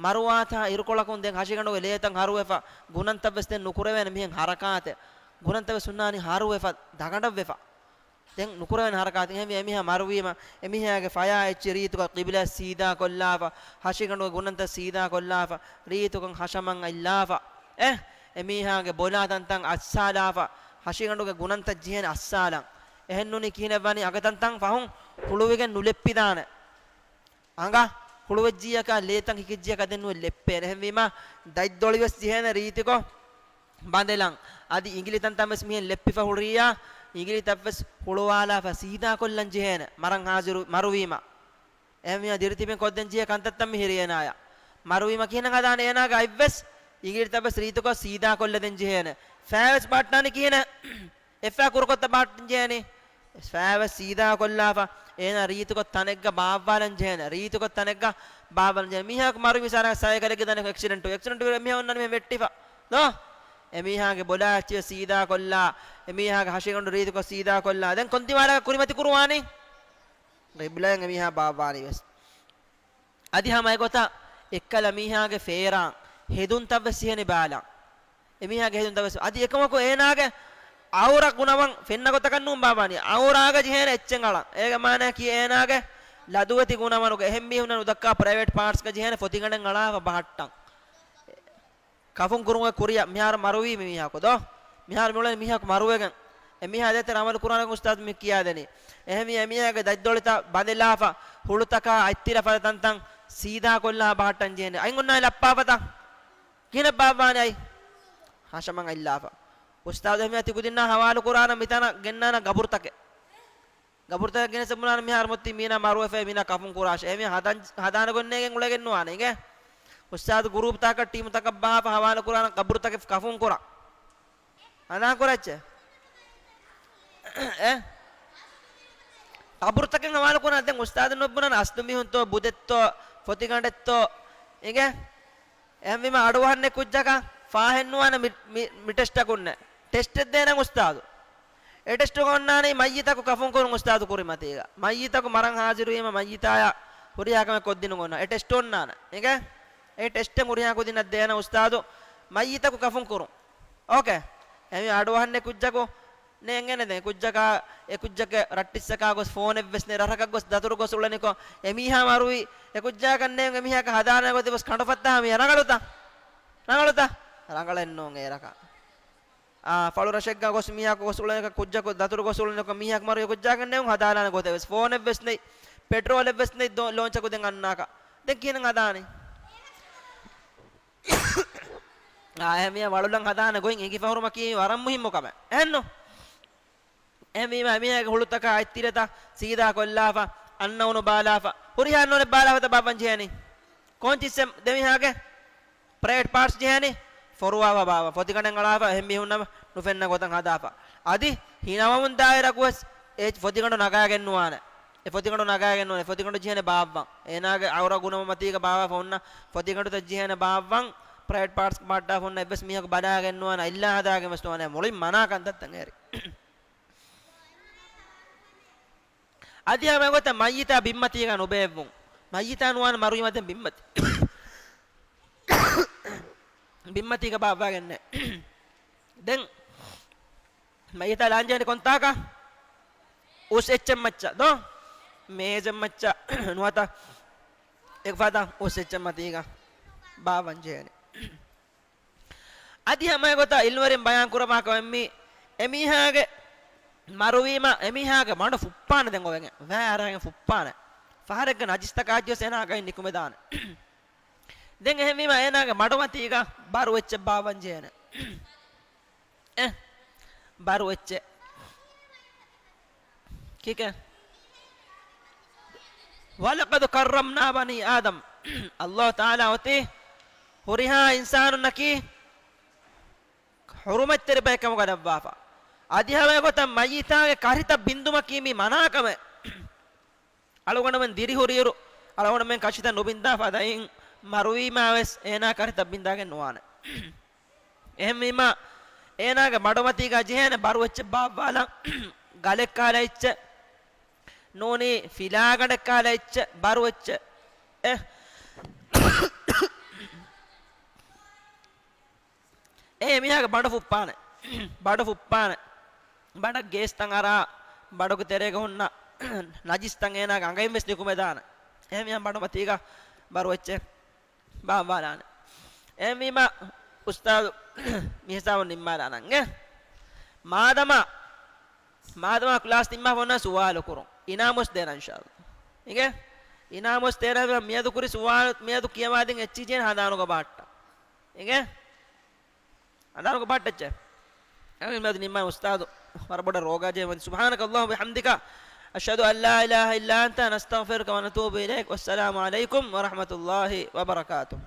މަރުވާތާ އިރުކޮޅަކުން ދެން ހަށިގަނޑުގެ ލޭތައް ހަރުވެފަ، ގުނަންތައް ވެސް ދެން ނުކުރެވޭނެ މިހެން ހަރަކާތެއް. ގުނަންތައް ވެސް ހުންނާނީ ހަރުވެފަ، ދަގަނޑަށްވެފަ. ދެން ނުކުރެވޭނެ ހަރަކާތެއް. އެހެންވެ އެމީހާ މަރުވީމަ، އެމީހާގެ ފަޔާ އެއްޗެއް ރީތިކޮށް ޤިބްލާ ސީދާ ކޮށްލާފަ، ހަށިގަނޑުގެ ގުނަންތައް ސީދާ ކޮށްލާފަ، ރީތިކޮށް ހަށަމަން އަތްލާފަ. އެ، އެމީހާގެ ބޮލާ ތަންތަން އައްސާލާފަ، ހަށިގަނޑުގެ ގުނަންތައް ޖެހޭނެ އައްސާލަން. އެހެންނޫނީ ކިހިނެއްވާނީ އަނގަ ތަންތަން ފަހުން ހުޅުވިގެން ނުލެއްޕިދާނެ. އަނގަ ހުޅުވެއްޖިއްޔަކާ ލޭތައް ހިކިއްޖިއްޔަކާ ދެން ނުވެ ލެއްޕޭނެ. އެހެންވީމާ، ދަތްދޮޅިވެސް ޖެހޭނެ ރީތިކޮށް ބަނދެލަން. އަދި އިނގިލި ތަންތަން ވެސް މިހެން ލެއްޕިފަ ހުރިއްޔާ، އިނގިލިތައް ވެސް ހުޅުވާލާފަ ސީދާކޮށްލަން ޖެހޭނެ. މަރަން ހާޒިރު މަރުވީމަ. އެހެންވީމާ، ދިރިތިބެން ކޮށްދޭން ޖެހޭ ކަންތައްތައް މިހިރި އޭނާޔަށް. މަރުވީމަ ކިހިނެއް ހަދާނެ އޭނާގެ އަތްވެސް، އިނގިލިތައް ވެސް ރީތިކޮށް ސީދާކޮށްލަދޭން ޖެހޭނެ. ފައިވެސް ބަހައްޓާނީ ކިހިނެއް؟ އެއްފައި ކުރުކޮށްތަ ބަހައްޓަން ޖެހޭނީ؟ ފައިވެސް ސީދާ ކޮށްލާފަ، އޭނާ ރީތިކޮށް ތަނެއްގަ ބާއްވާލަން ޖެހޭނެ. ރީތިކޮށް ތަނެއްގަ ބާއްވާލަން ޖެހޭނެ. މީހާއަކު މަރުވި މިސާލަކަށް ސައިކަލެއްގެ ދަނޑަކު އެކްސިޑެންޓު، އެކްސިޑެންޓު ވީ މީހާ އޮންނާނީ މިހެން ވެއްޓިފަ. ދޯ؟ އެމީހާގެ ބޮލާ އެއްޗެއް ސީދާ ކޮށްލާ، އެމީހާގެ ހަށިގަނޑު ރީތިކޮށް ސީދާ ކޮށްލާ. ދެން ކޮން ދިމާލަކަށް ކުރިމަތި ކުރުވާނީ؟ ގިބްލައިން އެމީހާ ބާއްވާނީ ވެސް. އަދި ހަމަ އެގޮތަށް އެއްކަލަ މީހާގެ ފޭރާން ހެދުންތައް ވެސް ޖެހޭނެ ބާލަން. އެމީހާގެ ހެދުންތައް ވެސް. އަދި އެކަމަކު އޭނާގެ އައުރަ ގުނަވަން ފެންނަ ގޮތަކަށް ނޫން ބާއްވާނީ. އައުރާގަ ޖެހޭނެ އެއްޗެއް އަޅަން. އޭގެ މާނައަކީ އޭނާގެ ލަދުވެތި ގުނަވަނުގެ އެހެން މީހުންނަށް ނުދައްކާ ޕްރައިވެޓް ޕާޓްސްގަ ޖެހޭނެ ފޮތިގަނޑެއް އަޅާފަ ބަހައްޓަން. ކަފުން ކުރުމުގެ ކުރިއަށް މިހާރު މަރުވީ މި މީހާކު ދޯ؟ މިހާރު މިއުޅެނީ މީހާކު މަރުވެގެން. އެ މީހާ ދޭތެރޭ ޢަމަލު ކުރާނެ އުސްތާޛު މި ކިޔާދެނީ. އެހެންވީ އެ މީހާގެ ދަތްދޮޅިތައް ބަނދެލާފަ، ހުޅުތަކާ އަތްތިލަ ފަދަ ތަންތަން ސީދާ ކޮށްލާ ބަހައްޓަން ޖެހޭނެ. އަތް އޮންނާނީ ލައްޕާފަތަ؟ ކިހިނެއް ބާއްވާނެ އަތް؟ ހަށަމަން އަތްލާފަ. އުސްތާޛު އެހެންވީމަ ތި ކުދިންނާ ހަވާލު ކުރާނަން މިތަނަށް ގެންނާނަން ގަބުރުތަކެއް. ގަބުރުތަކެއް ގެނެސް ބުނާނަން މިހާރު މޮތީ މީނާ މަރުވެފައި މީނާ ކަފުން ކުރާށޭ. އެހެންވީމަ ހަދާން، ހަދާނެ ގޮތް ނޭނގެން އުޅެގެން ނުވާނެ އިނގޭ. އުސްތާޛު ގުރޫޕްތަކަށް ޓީމުތަކަށް ބަހާފަ ހަވާލު ކުރާނަން ގަބުރުތަކެއް ކަފުން ކުރާ. ހަނދާން ކުރައްޗޭ. އެ؟ ގަބުރުތަކެއް ހަވާލު ކުރާ. ދެން އުސްތާޛު ނުބުނަން އަސްލު މީހުންތޯ ބުދެއްތޯ ފޮތިގަނޑެއްތޯ އިނގޭ. އެހެންވީމަ އަޑުއަހަންނެއް ކުއްޖަކަށް ފާހެއްނުވާނެ މި، މި، މި ޓެސްޓަކުންނެއް. ޓެސްޓެއް ދޭނަން އުސްތާޛު. އެ ޓެސްޓުގަ އޮންނާނީ މައްޔިތަކު ކަފުން ކުރުން އުސްތާޛު ކުރިމަތީގަ. މައްޔިތަކު މަރަން ހާޒިރުވީމަ މައްޔިތާޔަށް ހުރިހާ ކަމެއް ކޮށްދިނުން އޮންނާ. އެ ޓެސްޓު އޮންނާނެ. އިނގޭ؟ އެ ޓެސްޓެއް ހުރިހާ ކުދިންނަށް ދޭނަން އުސްތާޛު މައްޔިތަކު ކަފުން ކުރުން. އޯކޭ. އެހެންވީމަ އަޑުއަހަންނެއް ކުއްޖަކު ނޭނގޭނެ ދެން. އެ ކުއްޖަކާ، އެ ކުއްޖެއްގެ ރައްޓިއްސަކާ ގޮސް ފޯނެއްވެސް ނެތް ރަށަކަށް ގޮސް ދަތުރު ގޮސް އުޅެނިކޮށް އެ މީހާ މަރުވީ. އެ ކުއްޖާކަށް ނޭނގުން އެ މީހާއަކަށް ހަދާނެ ގޮތެއް ވެސް ކަނޑުފައްތާ މީ ރަނގަޅުތަ؟ ރަނގަޅުތަ؟ ރަނގަޅެއް ނޫން އޭރަކަށް. އާ، ފަޅުރަށެއްގަ ގޮސް މީހާއަކު ގޮސް އުޅެނިކޮށް ކުއްޖަކު ދަތުރު ގޮސް އުޅެނިކޮށް މީހާއަކު މަރުވި ކުއްޖާކަށް ނޭނގުން ހަދާނެ ގޮތެއް ވެސް. ފޯނެއް ވެސް ނެތް، ޕެޓްރޯލެއް ވެސް ނެތް ދޯ، ލޯންޗަކު ދެން އަންނާކަށް. ދެން ކިހިނެއް ހަދާނީ؟ އާ، އެހެންވީމަ ވަޅުލަން ހަދާނެ ގޮތް އެނގިފަ ހުރުމަކީ ވަރަށް މުހިއްމު ކަމެއް. އެހެންނު؟ އެހެންވީމަ އެމީހާގެ ހުޅުތަކާ އަތްތިރިތައް ސީދާ ކޮށްލާފަ، އަންނައުނު ބާލާފަ، ހުރިހާ އަންނައުނެއް ބާލާފަތަ ބާއްވަން ޖެހޭނީ. ކޯންޗިއްސެއް ދެމީހާގެ ޕްރައިވެޓް ޕާޓްސް ޖެހޭނީ ފޮރުވާފަ ބާއްވަން. ފޮތިގަނޑެއް އަޅާފަ އެހެން މީހުންނަށް ނުފެންނަ ގޮތަށް ހަދާފަ. އަދި ހިނަވަމުން ދާއިރަކު ވެސް އެ ފޮތިގަނޑު ނަގާގެން ނުވާނެ. އެ ފޮތިގަނޑު ނަގާގެން ނޫން. އެ ފޮތިގަނޑު ޖެހޭނެ ބާއްވަން. އޭނާގެ އައުރަ ގުނަމަތީގަ ބާއްވާފަ އޮންނަ ފޮތިގަނޑުތައް ޖެހޭނެ ބާއްވަން. ޕްރައިވެޓް ޕާޓްސް ބާއްވާފަ އޮންނަ އެއްވެސް މީހަކު ބަލާގެން ނުވާނެ. އިއްލާ ހަދާގެން ވެސް ނުވާނެ. މުޅިން މަނާ ކަންތައްތައް އެހެރީ. އަދި ހަމަ ގޮތަށް މައްޔިތާ ބިންމަތީގަ ނުބޭއްވުން. މައްޔިތާ ނުވާނެ މަރުވީމަ ދެން ބިންމަތި. ބިންމަތީގަ ބާއްވާގެންނެއް. ދެން މައްޔިތާ ލާންޖެހޭނެ ކޮންތާކަށް؟ އުސް އެއްޗެއް މައްޗަށް ދޯ؟ މޭޒެއް މައްޗަށް ނުވަތަ އެކުފަދަ އުސް އެއްޗެއް މަތީގަ ބާއްވަން ޖެހޭނެ. އަދި ހަމަ އެގޮތަށް އިލްމުވެރިން ބަޔާން ކުރައްވާ ކަމެއް މީ، އެމީހާގެ މަރުވީމަ އެމީހާގެ މަޑު ފުއްޕާނެ ދެން އޮވެގެން. ވައި އަރާގެން ފުއްޕާނެ. ފަހަރެއްގެ ނަޖިސްތަކާ އައްޖިވެސް އޭނާ ގައިން ނިކުމެދާނެ. ދެން އެހެންވީމަ އޭނާގެ މަޑުމަތީގަ ބަރު އެއްޗެއް ބާއްވަން ޖެހޭނެ. އެ، ބަރު އެއްޗެއް. ކީކޭ؟ وَلَقَدْ كَرَّمْنَا بَنِي آدَمَ. ﷲ ތަޢާލާ އޮތީ ހުރިހާ އިންސާނުންނަކީ ޙުރުމަތްތެރި ބައެއް ކަމުގަ ލައްވާފަ. އަދި ހަމަ އެގޮތަށް މައްޔިތާގެ ކަށިތައް ބިންދުމަކީ މީ މަނާކަމެއް. އަޅުގަނޑުމެން ދިރިހުރިއިރު، އަޅުގަނޑުމެން ކަށިތައް ނުބިންދާ ފަދައިން މަރުވީމާވެސް އޭނާ ކަށިތައް ބިންދާގެން ނުވާނެ. އެހެންވީމާ، އޭނާގެ މަޑުމަތީގަ ޖެހޭނެ ބަރު އެއްޗެއް ބާއްވާލަން، ގަލެއް ކާލަ އެއްޗެއް، ނޫނީ ފިލާގަނޑެއް ކާލަ އެއްޗެއް، ބަރު އެއްޗެއް. އެ، އެ މީހާގެ ބަނޑު ފުއްޕާނެ. ބަނޑު ފުއްޕާނެ. ބަނޑަށް ގޭސްތައް އަރާ، ބަނޑުގެ ތެރޭގަ ހުންނަ ނަޖިސްތައް އޭނާގެ އަނގައިން ވެސް ނިކުމެދާނެ. އެހެންވީމަ ބަނޑުމަތީގަ ބަރު އެއްޗެއް ބާއްވާލާނެ. އެހެންވީމަ އުސްތާޛު މި ހިސާބުން ނިންމާލާނަން އެ. މާދަމާ، މާދަމާ ކްލާސް ނިންމާފަ އޮންނަ ސުވާލު ކުރުން. އިނާމުސް ދޭނަން އިންޝާﷲ. އިނގޭ؟ އިނާމުސް ދޭނަން މިއަދު ކުރި ސުވާލު، މިއަދު ކިޔަވާދިން އެއްޗިހި ޖެހޭނެ ހަނދާނުގަ ބާއްޓަ. އިނގޭ؟ ހަނދާނުގަ ބާއްޓައްޗޭ. އެހެންވީމަ މިއަދު ނިންމާނެ އުސްތާޛު. ވަރަށް ބޮޑަށް ރޯގާ ޖެހެމުން. سبحانك اللهم وبحمدك، أشهد أن لا إله إلا أنت، نستغفرك ونتوب إليك. والسلام عليكم ورحمة الله وبركاته.